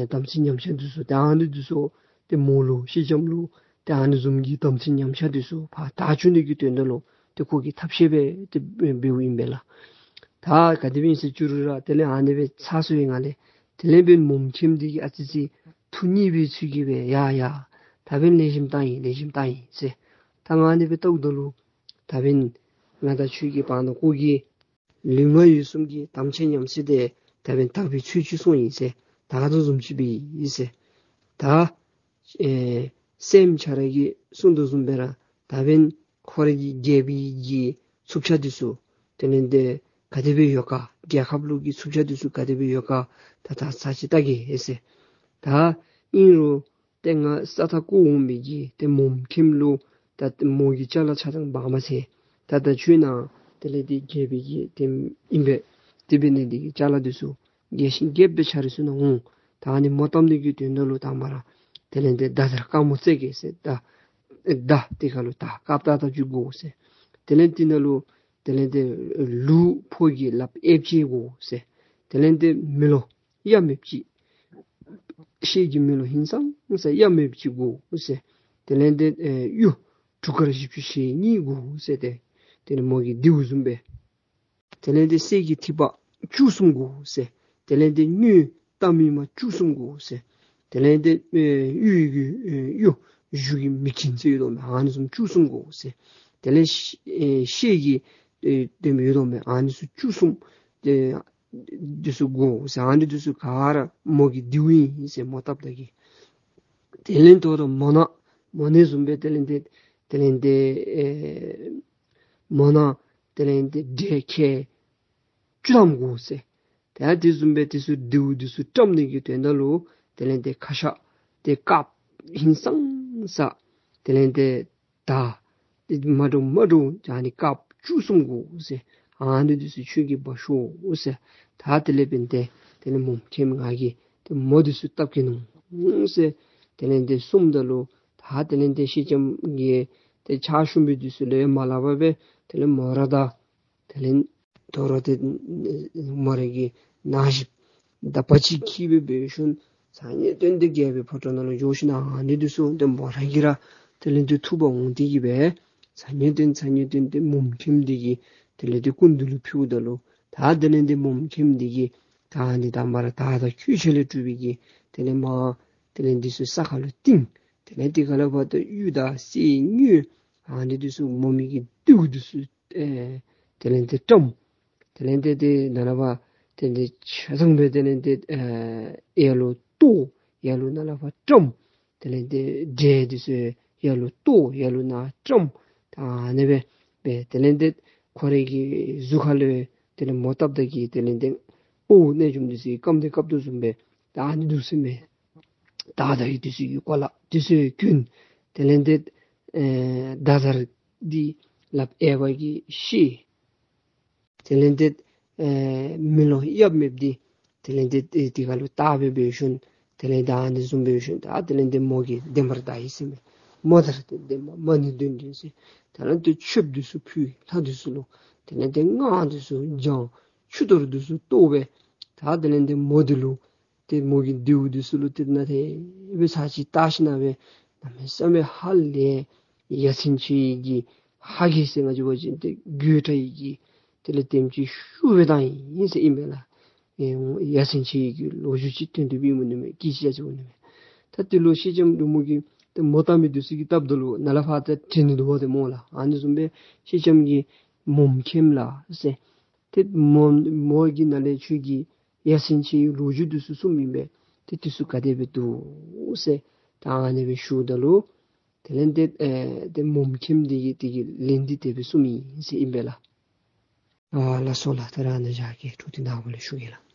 ཨེ་དམ་ཚིག་ཉམས་ཆག་འདི་ཚུ་ད་ཨ་ནི་འདི་ཚུ་ཏེ་མོ་ལུ་སེང་ལྕམ་ལུ་ཏེ་ཨ་ནི་བཟུམ་གྱི་དམ་ཚིག་ཉམས་ཆག་འདི་ཚུ་ཕར་དག་བཅུག་ནི་གི་དོན་དག་ལུ་ཏེ་ཁོ་གིས་ཐབས་ཤེས་འབད་དེ་འབདཝ་ཨིན་པས་ལགས། ད་ག་དེ་སྦེ་ཨིན་ཟེར་བཅུག་རུང་ར་དེ་ལས་ཨ་ནི་སྦེ་ཚར་སོང་བའི་སྒང་ལས་དེ་ལས་འབདན་མོམ་ཁྱིམ་འདི་གིས་ཨ་ཙི་ཅིག་ཐུགས་མཉེས་པའི་ཚུལ་གྱིས་སྦེ་ཡ་ཡ་ད་འབདན་ལེགས་ཤོམ་བཏང་ཡི་ལེགས་ཤོམ་བཏང་ཡི་ཟེར། ད་ང་ཨ་ནི་སྦེ་བལྟཝ་ད་ལུ་ད་འབདན་ང་དང་ཁྱོད་ཀྱི་བར་ན་ཀོ་གི་ལུས་ངག་ཡིད་གསུམ་གྱི་དམ་ཆོས་ཉམས་ཟེར་དེ་ད་འབདན་དག་པའི་ཚུལ་ཅིག་སོང་ཡི་ཟེར། ད་ག་དེ་བཟུམ་ཅིག་འབད་ཡི་ཟེར། ད་ཨེ་སྲསམོ་ཁྱོད་ར་གིས་གསུང་དོ་བཟུམ་སྦེ་ར་ད་འབདན་ཁོ་ར་གི་རྒྱལ་པོའི་གི་ཚུབ་ཆ་འདི་ཚུ་དེ་ལས་ཏེ་ག་དེ་སྦེ་ཡོད་ག། རྒྱལ་ཁབ་ལུ་གི་ཚུབ་ཆ་འདི་ཚུ་ག་དེ་སྦེ་ཡོད་ག། ད་ད་ཚར་གཅིག་བལྟ་གེ་ཟེར། ད་ཨིན་རུང་ཏེ་ང་ས་མཐའ་བསྐོར་འོང་མི་གི་ཏེ་མོམ་ཁྱིམ་ལུ་ད་མོ་གི་ཅ་ལ་ཆ་ཚང་འབག་མ་ཚར། ད་ད་ཁྱོད་ནཱ་དེ་ལས་ཏེ་རྒྱལ་པོའི་གི་ཏེ་ཨིན་པས། དེ་འབད་ནི་འདི་གིས་ཅ་ལ་འདི་ཚུ་རྒྱས་ཤིང་རྒྱསཔ་སྦེ་འཕྱར་ཏེ་ཚུར་ནཱ་འོང་། ད་ཨ་ནི་མོ་བཏབ་ནི་གི་དོན་དག་ལུ་དང་པ་ར་དེ་ལས་ཏེ་མདའ་དར་དཀར་མོ་རྩེ་གེ་ཟེར། ད་མདའ་དེ་ཁར་ལུ་དར་དཀརཔོ་དར་དར་ཅིག་དགོ་ཟེར། དེ་ལས་དེ་ནང་ལུ་དེ་ལས་ཏེ་ལུག་ཕོ་གི་ལགཔ་གཡསཔ་ཅིག་དགོ་ཟེར། དེ་ལས་ཏེ་མེ་ལོང་གཡའ་མེདཔ་ཅིག། ཤེལ་གྱི་མེ་ལོང་ཧིང་སངས་ས་གཡའ་མེདཔ་ཅིག་དགོ་ཟེར། དེ་ལས་ཏེ་ཨེ་གཡུ་གྲུ་དཀར་བཞི་བཅུ་ཞེ་གཉིས་དགོ་ཟེར། ཏེ་དེ་ནི་མོ་གི་མདེའུ་བཟུམ་སྦེ། དེ་ལས་ཏེ་གསེར་གྱི་ཐིགས་པ་བཅུ་གསུམ་དགོ་ཟེར། དེ་ལས་ཏེ་དངུལ་རྟ་མིག་མ་བཅུ་གསུམ་དགོ་ཟེར། དེ་ལས་ཏེ་ཨེ་གཡུ་གི་ཨེ་གཡུ་གཞུ་གི་མིག་ཅན་ཟེར་ཡོད་དོ་མས། ཨ་ནི་བཟུམ་བཅུ་གསུམ་དགོ་ཟེར། དེ་ལས་ཤེ་ཨེ་ཤེལ་གྱི་ཨེ་དེ་མི་ཡོད་དོ་མས། ཨ་ནི་ཚུ་བཅུ་གསུམ་ཏེ་འདི་ཚུ་དགོ་ཟེར། ཨ་ནི་འདི་ཚུ་ག་ར་མོ་གི་མདེའུ་ཨིན་ཟེར་མོ་བཏབ་ད་གི། དེ་ལས་ད་རུང་མོ་ནག་མོ་ནག་བཟུམ་སྦེ་དེ་ལས་ཏེ་དེ་ལས་ཏེ་ཨེ་མོ་ནག་དེ་ལས་ཏེ་འབྲས་ཁལ་བཅུ་ཐམ་དགོ་ཟེར། ཏེ་ཡང་དེ་བཟུམ་སྦེ་དེ་ཚུ་མདེའུ་འདི་ཚུ་བཀྲམ་ནི་གི་དོན་དག་ལུ་དེ་ལས་ཏེ་ཁ་ཤ་ཏེ་དཀརཔོ་ཧིང་སངས་ས་དེ་ལས་ཏེ་ད་ཏེ་མ་འདྲཝ་མ་འདྲཝ་ཨ་ནི་དཀརཔོ་བཅུ་གསུམ་དགོ་ཟེར། ཨ་ནི་འདི་ཚུ་ཁྱོད་ཀྱིས་འབག་ཤོག་ཟེར། ད་དེ་ལས་འབདན་ཏེ་དེ་ལས་མོམ་ཁྱིམ་ང་གིས་ཏེ་མོ་འདི་ཚུ་བཏབ་གེ་ནོ་ཟེར། དེ་ལས་ཏེ་གསུངམ་ད་ལུ་ད་དེ་ལས་ཏེ་སེང་ལྕམ་གྱིས་ཏེ་ཕྱག་ཞུ་མི་འདི་ཚུ་ལུ་མ་སླབ་པར་སྦེ་དེ་ལས་མོ་ར་དང་དེ་ལས་ད་རུང་ཏེ་མོ་ར་གི་ནང་ཞིག་དག་པ་ཅིག་གིས་སྦེ་འབད་ཞིནམ་ཟང་ངེ་དོན་ཏེ་རྒྱལ་པོའི་ཕོ་བྲང་ནང་ལུ་འགྱོ་ཞིནམ་ཨ་ནི་འདི་ཚུ་ཏེ་མོ་ར་གིས་ར་དེ་ལས་ཏེ་ཐུབ་པ་འོང་སྟེ་གི་སྦེ་ཟང་ངེ་དོན་ཟང་ངེ་དོན་ཏེ་མོམ་ཁྱིམ་འདི་གི་དེ་ལས་ཏེ་སྐུ་མདུན་ལུ་ཕུལཝ་ད་ལུ་ད་དེ་ལས་ཏེ་མོམ་ཁྱིམ་འདི་གིས་ད་ཨ་ནི་དང་པ་ར་དར་དང་ཁྱུ་ཆ་ལས་གྲུབ་པའི་གི་དེ་ལས་མར་དེ་ལས་འདི་ཚུ་ས་ཁར་ལུ་བཏིང་། དེ་ལས་དེ་ཁར་ལུ་ཕར་ད་གཡུ་དང་གསེར་དངུལ་ཨ་ནི་འདི་ཚུ་མོ་མི་གི་མདེའུ་འདི་ཚུ་ཨེ་དེ་ལས་ཏེ་བཀྲམ། དེ་ལས་ཏེ་ཏེ་ནཱ་ལས་ཕར་ཏེ་ཏེ་ཆ་ཚང་སྦེ་དེ་ལས་ཏེ་ཨེ་ཡར་ལུ་གཏོར། ཡར་ལུ་ནཱ་ལས་ཕར་བཀྲམ། དེ་ལས་ཏེ་འབྲས་འདི་ཚུ་ཡར་ལུ་གཏོར། ཡར་ལུ་ནཱ་བཀྲམ། ད་ཨ་ནི་སྦེ་སྦེ་དེ་ལས་ཏེ་ཁོ་རའི་གི་གཟུགས་ཁར་ལུ་དེ་ལས་མོ་བཏབ་ད་གི་དེ་ལས་ཏེ་དཔའ་བོ་རྣལ་འབྱོརམ་འདི་ཚུ་གིས་བཀབ་སྟེ་བཀབ་དོ་བཟུམ་སྦེ་ད་ཨ་ནི་འདི་ཚུ་མས། ད་ད་གི་འདི་ཚུ་གི་གོ་ལ་འདི་ཚུ་གྱོན། དེ་ལས་ཏེ་ཨེ་མདའ་དར་འདི་ལགཔ་གཡས་པ་གིས་བཤེད། དེ་ལས་ཏེ་ཨེ་མེ་ལོང་གཡབ་མེདཔ་འདི་དེ་ལས་ཏེ་ཏེ་དེ་ཁར་ལུ་བཏགས་སྦེ་འབད་ཞིནམ་དེ་ལས་ད་ཨ་ནི་བཟུམ་འབད་ཞིནམ་ད་དེ་ལས་ཏེ་མོ་གིས་བདེན་པར་བལྟ་ཡི་ཟེར་མས། མོ་དར་ཏེ་བདེན་པ་མ་ཎི་བདུན་བདུན་ཟེར། དེ་ལས་ཏེ་མཆོདཔ་འདི་ཚུ་ཕུལ། ལྷ་འདི་ཚུ་ལུ་དེ་ལས་ཏེ་སྔགས་འདི་ཚུ་བགྱང་། ཆུ་གཏོར་འདི་ཚུ་གཏོར་སྦེ་ད་དེ་ལས་ཏེ་མོ་འདི་ལུ་ཏེ་མོ་གི་མདེའུ་འདི་ཚུ་ལུ་ཏེ་ནཱ་དེ་སྦེ་ཚར་གཅིག་བལྟ་ཞིནམ་སྦེ་གནམ་མེད་ས་མེད་ཧ་ལས་ཡ་མཚན་ཆེ་བའི་གི་ཧ་གོ་ཟེར་ང་བཅས་འབད་བ་ཅིན་ཏེ་དགོད་བྲ་བའི་གི་དེ་ལས་ལྟདམོ་ཅིག་ཤུགས་སྦེ་བཏང་ཡི་ཟེར་ཨིན་པས་ལགས། ཨེ་ཡ་མཚན་ཆེ་བའི་གི་ལོ་རྒྱུས་ཅིག་ཐོན་ཏེ་འབདཝ་ཨིན་མས། སྐད་ཆ་ཅིག་འབདཝ་ཨིན་མས། ད་དེ་ལུ་སེང་ལྕམ་འབྲུག་མོ་གིས་ཏེ་མོ་བཏབ་མི་འདི་ཚུ་གིས་བཏབ་ད་ལུ་ནཱ་ལས་ཕར་ཏེ་དྲན་ནི་འདུག་པ་ཏེ་སྨོ་ལགས། ཨ་ནི་བཟུམ་སྦེ་སེང་ལྕམ་གྱིས་མོམ་མཁྱེནམ་ལགས་ཟེར། ཏེ་མོ་མོ་གིས་ནཱ་ལས་ཁྱོད་ཀྱིས་ ཡ་མཚན་ཆེ་བའི་ལོ་རྒྱུས་འདི་ཚུ་གསུངམ་ཨིན་པས། ཏེ་འདི་ཚུ་ག་དེ་སྦེ་འདུག་ཟེར་ད་ཨ་ནི་སྦེ་ཞུཝ་ད་ལུ་དེ་ལས་ཏེ་ཨེ་ཏེ་མོམ་མཁནམ་འདི་གིས་འདི་གི་ལན་འདི་དེ་སྦེ་གསུངམ་ཨིན་ཟེར་ཨིན་པས་ལགས། ཨ་ལགས་སོ་ལགས། ད་རེས་ཨ་ནཱ་བཞག་གེ། ཐུགས་བདེ་ལྷག་པ་ལེགས་ཞུ་གེ་ལགས།